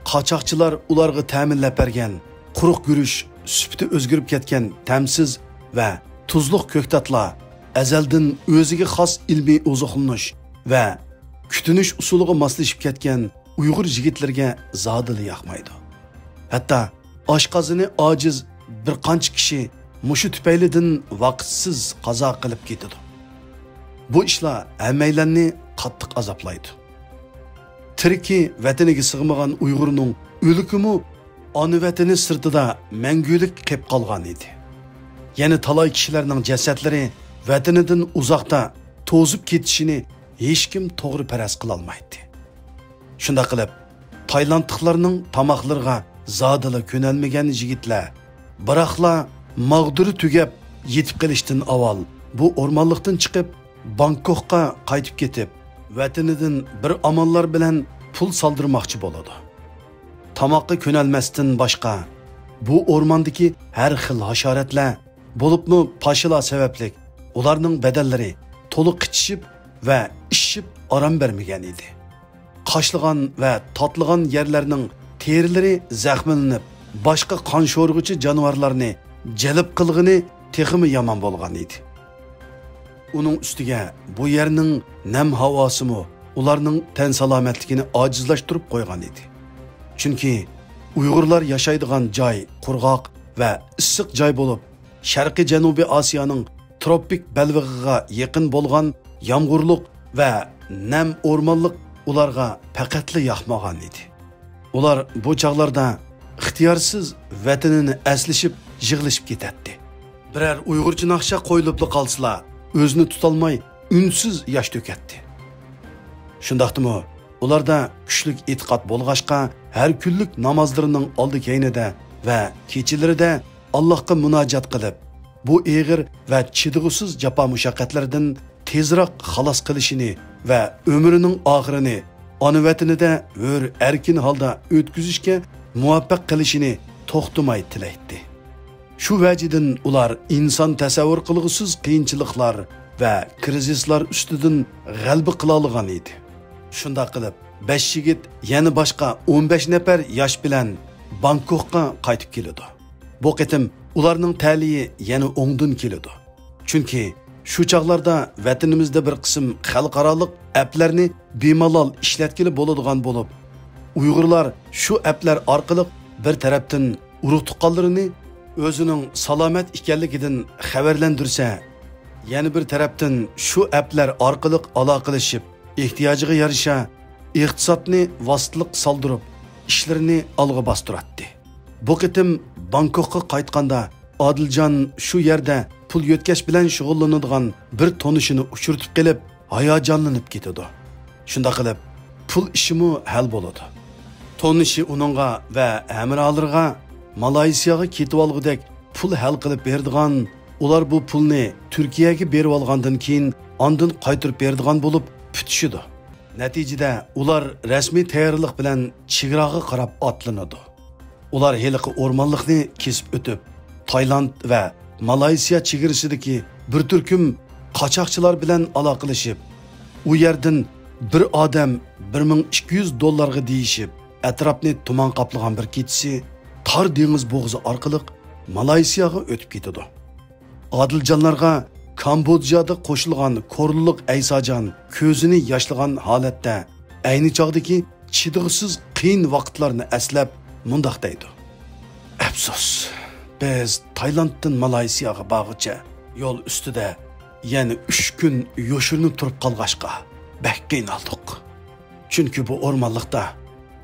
قاچاقچىلار ئۇلارغا تەمىنلەپ بەرگەن قۇرۇق گۈرۈچ، سۈپىتى ئۆزگىرىپ كەتكەن تەمسىز ۋە تۇزلۇق كۆكتاتلار ئەزەلدىن ئۆزىگە خاس ئىلمىي ئوزۇقلىنىش ۋە كۈتۈنۈش ئۇسۇلىغا ماسلىشىپ كەتكەن ئۇيغۇر يىگىتلىرىگە زادىلا ياقمايدۇ. ھەتتا ئاشقازىنى ئاجىز بىر قانچە كىشى مۇشۇ تۈپەيلىدىن ۋاقىتسىز قازا قىلىپ كېتىدۇ. بۇ ئىشلار ھەممەيلەننى قاتتىق ئازابلايدۇ. تىرىكى ۋەتىنىگە سىغمىغان ئۇيغۇرنىڭ ئۆلۈكىمۇ ئانا ۋەتىنى سىرتىدا مەڭگۈلۈك قېپ قالغان ئىدى. يەنە تالاي كىشىلەرنىڭ جەسەتلىرى ۋەتىنىدىن ئۇزاقتا توزۇپ كېتىشىنى ھېچكىم توغرا پەرەز قىلالمايتتى. شۇنداق قىلىپ، تايلاندلىقلارنىڭ تاماقلىرىغا زادىلا كۆنەلمىگەن يىگىتلەر، بىراقلا ماغدۇرى تۈگەپ يېتىپ قېلىشتىن ئاۋۋال بۇ ئورمانلىقتىن چىقىپ، بانكوكقا قايتىپ كېتىپ، ۋەتىنىدىن بىر ئاماللار بىلەن پۇل سالدۇرماقچى بولىدۇ. تاماققا كۆنەلمەستىن باشقا، بۇ ئورماندىكى ھەر خىل ھاشاراتلار، بولۇپمۇ پاشىلار سەۋەبلىك ئۇلارنىڭ بەدەنلىرى تولا قىچىشىپ ۋە ئىششىپ ئارام بەرمىگەن ئىدى. قاشلىغان ۋە تاتلىغان يەرلەرنىڭ تېرىلىرى زەخىملىنىپ، باشقا قان شورىغۇچى جانىۋارلارنى جەلپ قىلغىنى تېخىمۇ يامان بولغان ئىدى. ئۇنىڭ ئۈستىگە بۇ يەرنىڭ نەم ھاۋاسىمۇ ئۇلارنىڭ تەن سالامەتلىكىنى ئاجىزلاشتۇرۇپ قويغان ئىدى. چۈنكى ئۇيغۇرلار ياشايدىغان جاي قۇرغاق ۋە ئىسسىق جاي بولۇپ، شەرقىي جەنۇبىي ئاسىيانىڭ تروپىك بەلبېغىغا يېقىن بولغان يامغۇرلۇق ۋە نەم ئورمانلىق ئۇلارغا پەقەتلا ياقمىغان ئىدى. ئۇلار بۇ چاغلاردا ئىختىيارسىز ۋەتىنىنى ئەسلىشىپ يىغلىشىپ كېتەتتى. بىرەر ئۇيغۇرچە ناخشا قويۇلۇپلا قالسىلا، ئۆزىنى تۇتالماي ئۈنسىز ياش تۆكەتتى. شۇنداقتىمۇ ئۇلاردا كۈچلۈك ئېتىقاد بولغاچقا، ھەر كۈنلۈك نامازلىرىنىڭ ئالدى كەينىدە ۋە كېچىلىرىدە ئاللاھقا مۇناجات قىلىپ، بۇ ئېغىر ۋە چىدىغۇسىز جاپا مۇشەققەتلەردىن تېزراق خالاس قىلىشىنى ۋە ئۆمرىنىڭ ئاخىرىنى ئانا ۋەتىنىدە ھۆر ئەركىن ھالدا ئۆتكۈزۈشكە مۇۋەپپەق قىلىشىنى توختىماي تىلەيتتى. شۇ ۋەجىدىن ئۇلار ئىنسان تەسەۋۋۇر قىلغۇسىز قىيىنچىلىقلار ۋە كىرىزىسلار ئۈستىدىن غەلىبە قىلالىغان ئىدى. شۇنداق قىلىپ، بەش يىگىت يەنە باشقا ئون بەش نەپەر ياش بىلەن بانكوكقا قايتىپ كېلىدۇ. بۇ قېتىم ئۇلارنىڭ تەلىيى يەنە ئوڭدىن كېلىدۇ. چۈنكى شۇ چاغلاردا ۋەتىنىمىزدە بىر قىسىم خەلقئارالىق ئەپلەرنى بىمالال ئىشلەتكىلى بولىدىغان بولۇپ، ئۇيغۇرلار شۇ ئەپلەر ئارقىلىق بىر تەرەپتىن ئۇرۇق-تۇغقانلىرىنى ئۆزىنىڭ سالامەت ئىكەنلىكىدىن خەۋەرلەندۈرسە، يەنە بىر تەرەپتىن شۇ ئەپلەر ئارقىلىق ئالاقىلىشىپ، ئېھتىياجىغا يارىشا ئىقتىسادنى ۋاسىتىلىق سالدۇرۇپ، ئىشلىرىنى ئالغا باستۇراتتى. بۇ قېتىم بانكوكقا قايتقاندا، ئادىلجان شۇ يەردە پۇل يۆتكەش بىلەن شۇغۇللىنىدىغان بىر تونۇشىنى ئۇچرىتىپ قېلىپ، ھاياجانلىنىپ كېتىدۇ. شۇنداق قىلىپ، پۇل ئىشىمۇ ھەل بولىدۇ. تونۇشى ئۇنىڭغا ۋە ھەمراھلىرىغا مالايسىياغا كېتىۋالغۇدەك پۇل ھەل قىلىپ بېرىدىغان، ئۇلار بۇ پۇلنى تۈركىيەگە بېرىۋالغاندىن كېيىن، ئاندىن قايتۇرۇپ بېرىدىغان بولۇپ پۈتۈشىدۇ. نەتىجىدە، ئۇلار رەسمىي تەييارلىق بىلەن چېگراغا قاراپ ئاتلىنىدۇ. ئۇلار ھېلىقى ئورمانلىقنى كېسىپ ئۆتۈپ، تايلاند ۋە مالايسىيا چېگرىسىدىكى بىر تۈركۈم قاچاقچىلار بىلەن ئالاقىلىشىپ، ئۇ يەردىن بىر ئادەم بىر مىڭ ئىككى يۈز دوللارغا دېيىشىپ، ئەتراپنى تۇمان قاپلىغان بىر كېچىسى تار دېڭىز بوغۇزى ئارقىلىق مالايسىياغا ئۆتۈپ كېتىدۇ. ئادىلجانلارغا كامبودژادا قوشۇلغان كورلىلىق ئەيساجان كۆزىنى ياشلىغان ھالەتتە ئەينى چاغدىكى چىدىغۇسىز قىيىن ۋاقىتلارنى ئەسلەپ مۇنداق دەيدۇ: «ئەپسۇس، بىز تايلاندتىن مالايسىياغا بارغۇچە يول ئۈستىدە يەنە ئۈچ كۈن يوشۇرۇنۇپ تۇرۇپ قالغاچقا، بەك قىينالدۇق. چۈنكى بۇ ئورمانلىقتا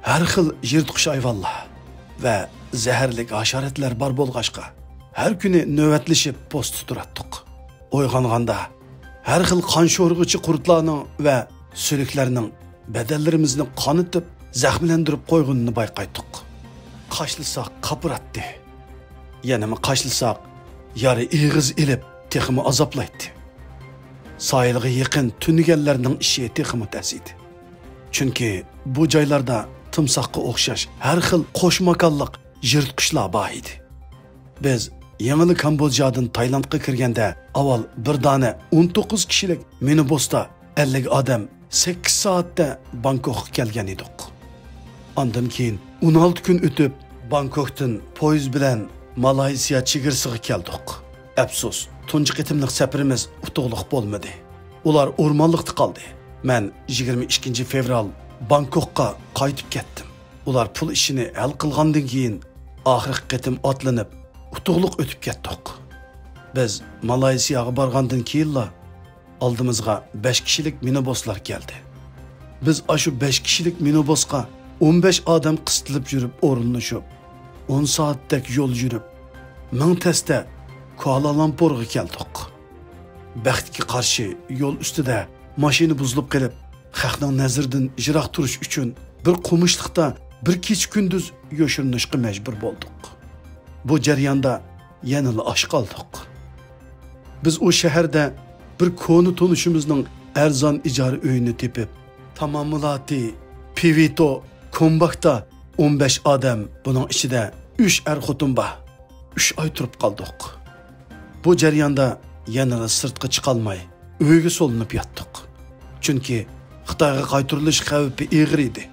ھەر خىل يىرتقۇچ ھايۋانلار ۋە زەھەرلىك ھاشاراتلار بار بولغاچقا، ھەر كۈنى نۆۋەتلىشىپ پوستتا تۇراتتۇق. ئويغانغاندا، ھەر خىل قان شورىغۇچى قۇرتلارنىڭ ۋە سۈلۈكلەرنىڭ بەدەنلىرىمىزنى قانىتىپ، زەخىملەندۈرۈپ قويغىنىنى بايقايتتۇق. قاشلىساق قاپىراتتى. يەنىمۇ قاشلىساق، يارا ئېغىز ئېلىپ، تېخىمۇ ئازابلايتتى. ساھىلغا يېقىن تۈنىگەنلەرنىڭ ئىشى تېخىمۇ تەس ئىدى. چۈنكى بۇ جايلاردا تىمساھقا ئوخشاش ھەر خىل قوش ماكانلىق يىرتقۇچلار بار ئىدى. بىز يېڭىلا كامبودژادىن تايلاندقا كىرگەندە، ئاۋۋال بىر دانە ئون توققۇز كىشىلىك مىنىبۇستا ئەللىك ئادەم سەككىز سائەتتە بانكوكقا كەلگەن ئىدۇق. ئاندىن كېيىن ئون ئالتە كۈن ئۆتۈپ، بانكوكتىن پويىز بىلەن مالايسىيا چېگرىسىغا كەلدۇق. ئەپسۇس، تۇنجى قېتىملىق سەپىرىمىز ئۇتۇقلۇق بولمىدى. ئۇلار ئورمانلىقتا قالدى. مەن يىگىرمە ئىككىنچى فېۋرال بانكوكقا قايتىپ كەتتىم. ئۇلار پۇل ئىشىنى ھەل قىلغاندىن كېيىن، ئاخىرقى قېتىم ئاتلىنىپ، ئۇتۇقلۇق ئۆتۈپ كەتتۇق. بىز مالايسىياغا بارغاندىن كېيىنلا، ئالدىمىزغا بەش كىشىلىك مىنىبۇسلار كەلدى. بىز ئاشۇ بەش كىشىلىك مىنىبۇسقا ئون بەش ئادەم قىستىلىپ يۈرۈپ ئورۇنلىشىپ، ئون سائەتتەك يول يۈرۈپ، مىڭ تەستە كۇئالالامپۇرغا كەلدۇق. بەختكە قارشى، يول ئۈستىدە ماشىنا بۇزۇلۇپ قېلىپ، خەقنىڭ نەزىرىدىن يىراق تۇرۇش ئۈچۈن بىر قومۇشلۇقتا بىر كېچە-كۈندۈز يوشۇرۇنۇشقا مەجبۇر بولدۇق. بۇ جەرياندا يەنىلا ئاچ قالدۇق. بىز ئۇ شەھەردە بىر كونا تونۇشىمىزنىڭ ئەرزان ئىجارە ئۆيىنى تېپىپ، تامامۇلاتى، پىۋىتو، كومباكتا ئون بەش ئادەم، بۇنىڭ ئىچىدە ئۈچ ئەر-خوتۇن بار. ئۈچ ئاي تۇرۇپ قالدۇق. بۇ جەرياندا يەنىلا سىرتقا چىقالماي، ئۆيگە سولىنىپ ياتتۇق. چۈنكى خىتايغا قايتۇرۇلۇش خەۋپى ئېغىر ئىدى.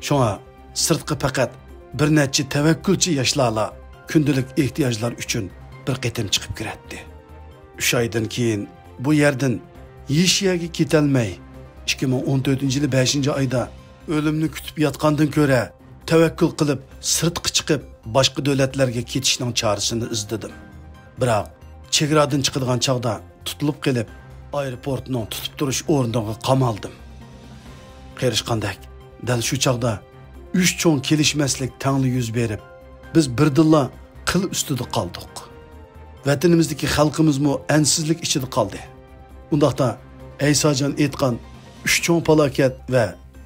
شۇڭا سىرتقا پەقەت بىر نەچچە تەۋەككۈلچى ياشلارلا كۈندىلىك ئېھتىياجلار ئۈچۈن بىر قېتىم چىقىپ كىرەتتى. ئۈچ ئايدىن كېيىن بۇ يەردىن ھېچ يەرگە كېتەلمەي، ئىككى مىڭ ئون تۆتىنچى يىلى بەشىنچى ئايدا ئۆلۈمنى كۈتۈپ ياتقاندىن كۆرە، تەۋەككۈل قىلىپ سىرتقا چىقىپ، باشقا دۆلەتلەرگە كېتىشنىڭ چارىسىنى ئىزدىدىم. بىراق، چېگرادىن چىقىدىغان چاغدا تۇتۇلۇپ قېلىپ، ئايروپورتنىڭ تۇتۇپ تۇرۇش ئورنىغا قامالدىم. قېرىشقاندەك، دەل شۇ چاغدا ئۈچ چوڭ كېلىشمەسلىك تەڭلا يۈز بېرىپ، بىز بىردىنلا قىل ئۈستىدە قالدۇق. ۋەتىنىمىزدىكى خەلقىمىزمۇ ئەنسىزلىك ئىچىدە قالدى. ئۇنداقتا، ئەيساجان ئېيتقان ئۈچ چوڭ پالاكەت ۋە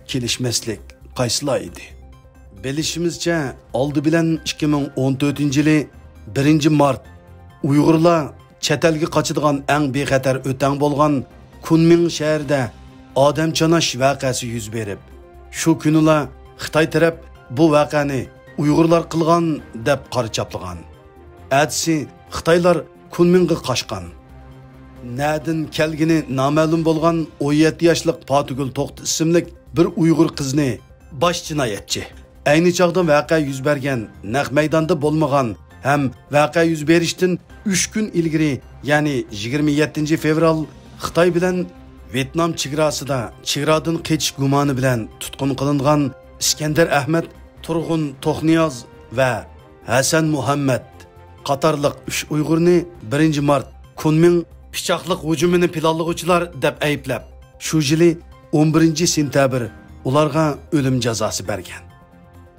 كېلىشمەسلىك قايسىلار ئىدى؟ بىلىشىمىزچە، ئالدى بىلەن ئىككى مىڭ ئون تۆتىنچى يىلى بىرىنچى مارت ئۇيغۇرلار چەت ئەلگە قاچىدىغان ئەڭ بىخەتەر ئۆتەڭ بولغان كۇنمىڭ شەھىرىدە ئادەم چاناش ۋەقەسى يۈز بېرىپ، شۇ كۈنىلا خىتاي تەرەپ بۇ ۋەقەنى ئۇيغۇرلار قىلغان دەپ قارا چاپلىغان. ئەتىسى خىتايلار كۇنمىڭغا قاچقان. نەدىن كەلگىنى نامەلۇم بولغان ئون يەتتە ياشلىق پاتىگۈل توختى ئىسىملىك بىر ئۇيغۇر قىزنى باش جىنايەتچى، ئەينى چاغدا ۋەقە يۈز بەرگەن نەق مەيداندا بولمىغان ھەم ۋەقە يۈز بېرىشتىن ئۈچ كۈن ئىلگىرى، يەنى يىگىرمە يەتتىنچى فېۋرال، خىتاي بىلەن ۋيېتنام چېگراسىدا چېگرادىن قېچىش گۇمانى بىلەن تۇتقۇن قىلىنغان ئىسكەندەر ئەھمەت، تۇرغۇن توخنىياز ۋە ھەسەن مۇھەممەد قاتارلىق ئۈچ ئۇيغۇرنى بىرىنچى مارت كۇنمىڭ پىچاقلىق ھۇجۇمىنى پىلانلىغۇچىلار دەپ ئەيىبلەپ، شۇ يىلى ئون بىرىنچى سېنتەبىر ئۇلارغا ئۆلۈم جازاسى بەرگەن.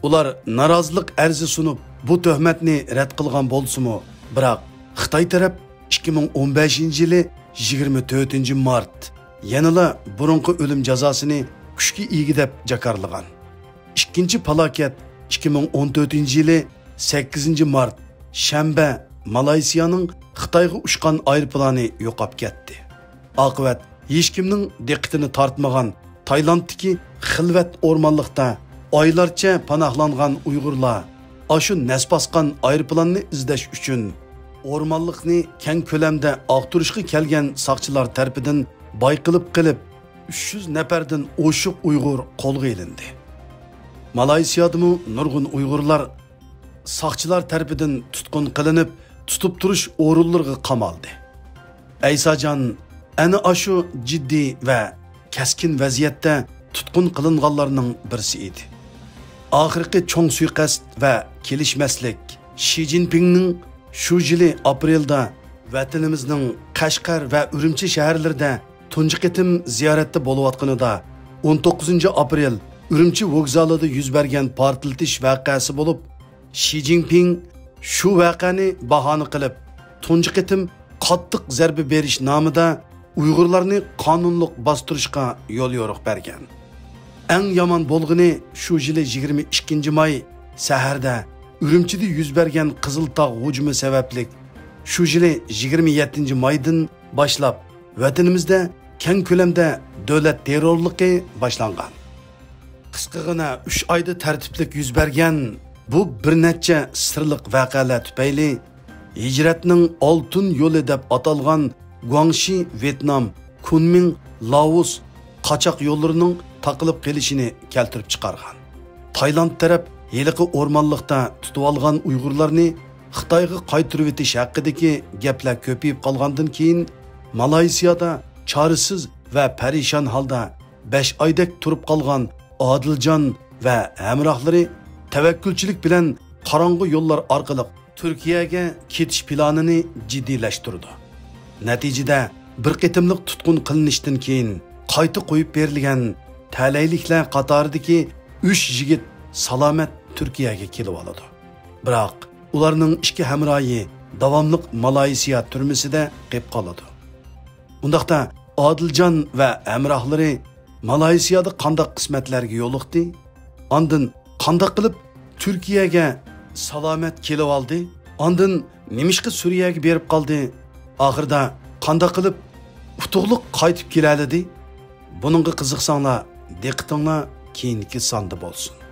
ئۇلار نارازىلىق ئەرزى سۇنۇپ، بۇ تۆھمەتنى رەت قىلغان بولسىمۇ، بىراق خىتاي تەرەپ ئىككى مىڭ ئون بەشىنچى يىلى يىگىرمە تۆتىنچى مارت يەنىلا بۇرۇنقى ئۆلۈم جازاسىنى كۈچكە ئىگە دەپ جاكارلىغان. ئىككىنچى پالاكەت ئىككى مىڭ ئون تۆتىنچى يىلى سەككىزىنچى مارت، شەنبە، مالايسىيانىڭ خىتايغا ئۇچقان ئايروپىلانى يوقاپ كەتتى. ئاقىۋەت ھېچكىمنىڭ دىققىتىنى تارتمىغان تايلاندتىكى خىلۋەت ئورمانلىقتا ئايلارچە پاناھلانغان ئۇيغۇرلار ئاشۇ نەس باسقان ئايروپىلاننى ئىزدەش ئۈچۈن ئورمانلىقنى كەڭ كۆلەمدە ئاختۇرۇشقا كەلگەن ساقچىلار تەرىپىدىن بايقىلىپ قېلىپ، ئۈچ يۈز نەپەردىن ئوشۇق ئۇيغۇر قولغا ئېلىندى. مالايسىيادىمۇ نۇرغۇن ئۇيغۇرلار ساقچىلار تەرىپىدىن تۇتقۇن قىلىنىپ، تۇتۇپ تۇرۇش ئورۇنلىرىغا قامالدى. ئەيساجان ئەنە ئاشۇ جىددىي ۋە كەسكىن ۋەزىيەتتە تۇتقۇن قىلىنغانلارنىڭ بىرسى ئىدى. ئاخىرقى چوڭ سۇيىقەست ۋە كېلىشمەسلىك شى جىنپىڭنىڭ شۇ يىلى ئاپرېلدا ۋەتىنىمىزنىڭ قەشقەر ۋە ئۈرۈمچى شەھەرلىرىدە تۇنجى قېتىم زىيارەتتە بولۇۋاتقىنىدا، ئون توققۇزىنچى ئاپرېل ئۈرۈمچى ۋوگزالىدا يۈز بەرگەن پارتلىتىش ۋەقەسى بولۇپ، شى جىنپىڭ شۇ ۋەقەنى باھانە قىلىپ، تۇنجى قېتىم قاتتىق زەربە بېرىش نامىدا ئۇيغۇرلارنى قانۇنلۇق باستۇرۇشقا يول يورۇق بەرگەن. ئەڭ يامان بولغىنى، شۇ يىلى يىگىرمە ئىككىنچى ماي سەھەردە ئۈرۈمچىدە يۈز بەرگەن قىزىل تاغ ھۇجۇمى سەۋەبلىك، شۇ يىلى يىگىرمە يەتتىنچى مايدىن باشلاپ ۋەتىنىمىزدە كەڭ كۆلەمدە دۆلەت تېررورلۇقى باشلانغان. قىسقىغىنە ئۈچ ئايدا تەرتىپلىك يۈز بەرگەن بۇ بىر نەچچە سىرلىق ۋەقەلەر تۈپەيلى، ھىجرەتنىڭ ئالتۇن يولى دەپ ئاتالغان گۇاڭشى، ۋيېتنام، كۇنمىڭ، لائوس قاچاق يوللىرىنىڭ تاقىلىپ قېلىشىنى كەلتۈرۈپ چىقارغان. تايلاند تەرەپ ھېلىقى ئورمانلىقتا تۇتۇۋالغان ئۇيغۇرلارنى خىتايغا قايتۇرۇۋېتىش ھەققىدىكى گەپلەر كۆپىيىپ قالغاندىن كېيىن، مالايسىيادا چارىسىز ۋە پەرىشان ھالدا بەش ئايدەك تۇرۇپ قالغان ئادىلجان ۋە ھەمراھلىرى تەۋەككۈلچىلىك بىلەن قاراڭغۇ يوللار ئارقىلىق تۈركىيەگە كېتىش پىلانىنى جىددىيلەشتۈرىدۇ. نەتىجىدە، بىر قېتىملىق تۇتقۇن قىلىنىشتىن كېيىن قايتا قويۇپ بېرىلگەن تەلەيلىكلەر قاتارىدىكى ئۈچ يىگىت سالامەت تۈركىيەگە كېلىۋالىدۇ. بىراق، ئۇلارنىڭ ئىككى ھەمراھى داۋاملىق مالايسىيا تۈرمىسىدە قېپ قالىدۇ. ئۇنداقتا، ئادىلجان ۋە ھەمراھلىرى مالايسىيادا قانداق قىسمەتلەرگە يولۇقتى؟ ئاندىن قانداق قىلىپ تۈركىيەگە سالامەت كېلىۋالدى؟ ئاندىن نېمىشقا سۈرىيەگە بېرىپ قالدى؟ ئاخىرىدا قانداق قىلىپ ئۇتۇقلۇق قايتىپ كېلەلىدى؟ بۇنىڭغا قىزىقساڭلار، دىققىتىڭلار كېيىنكى ساندا بولسۇن.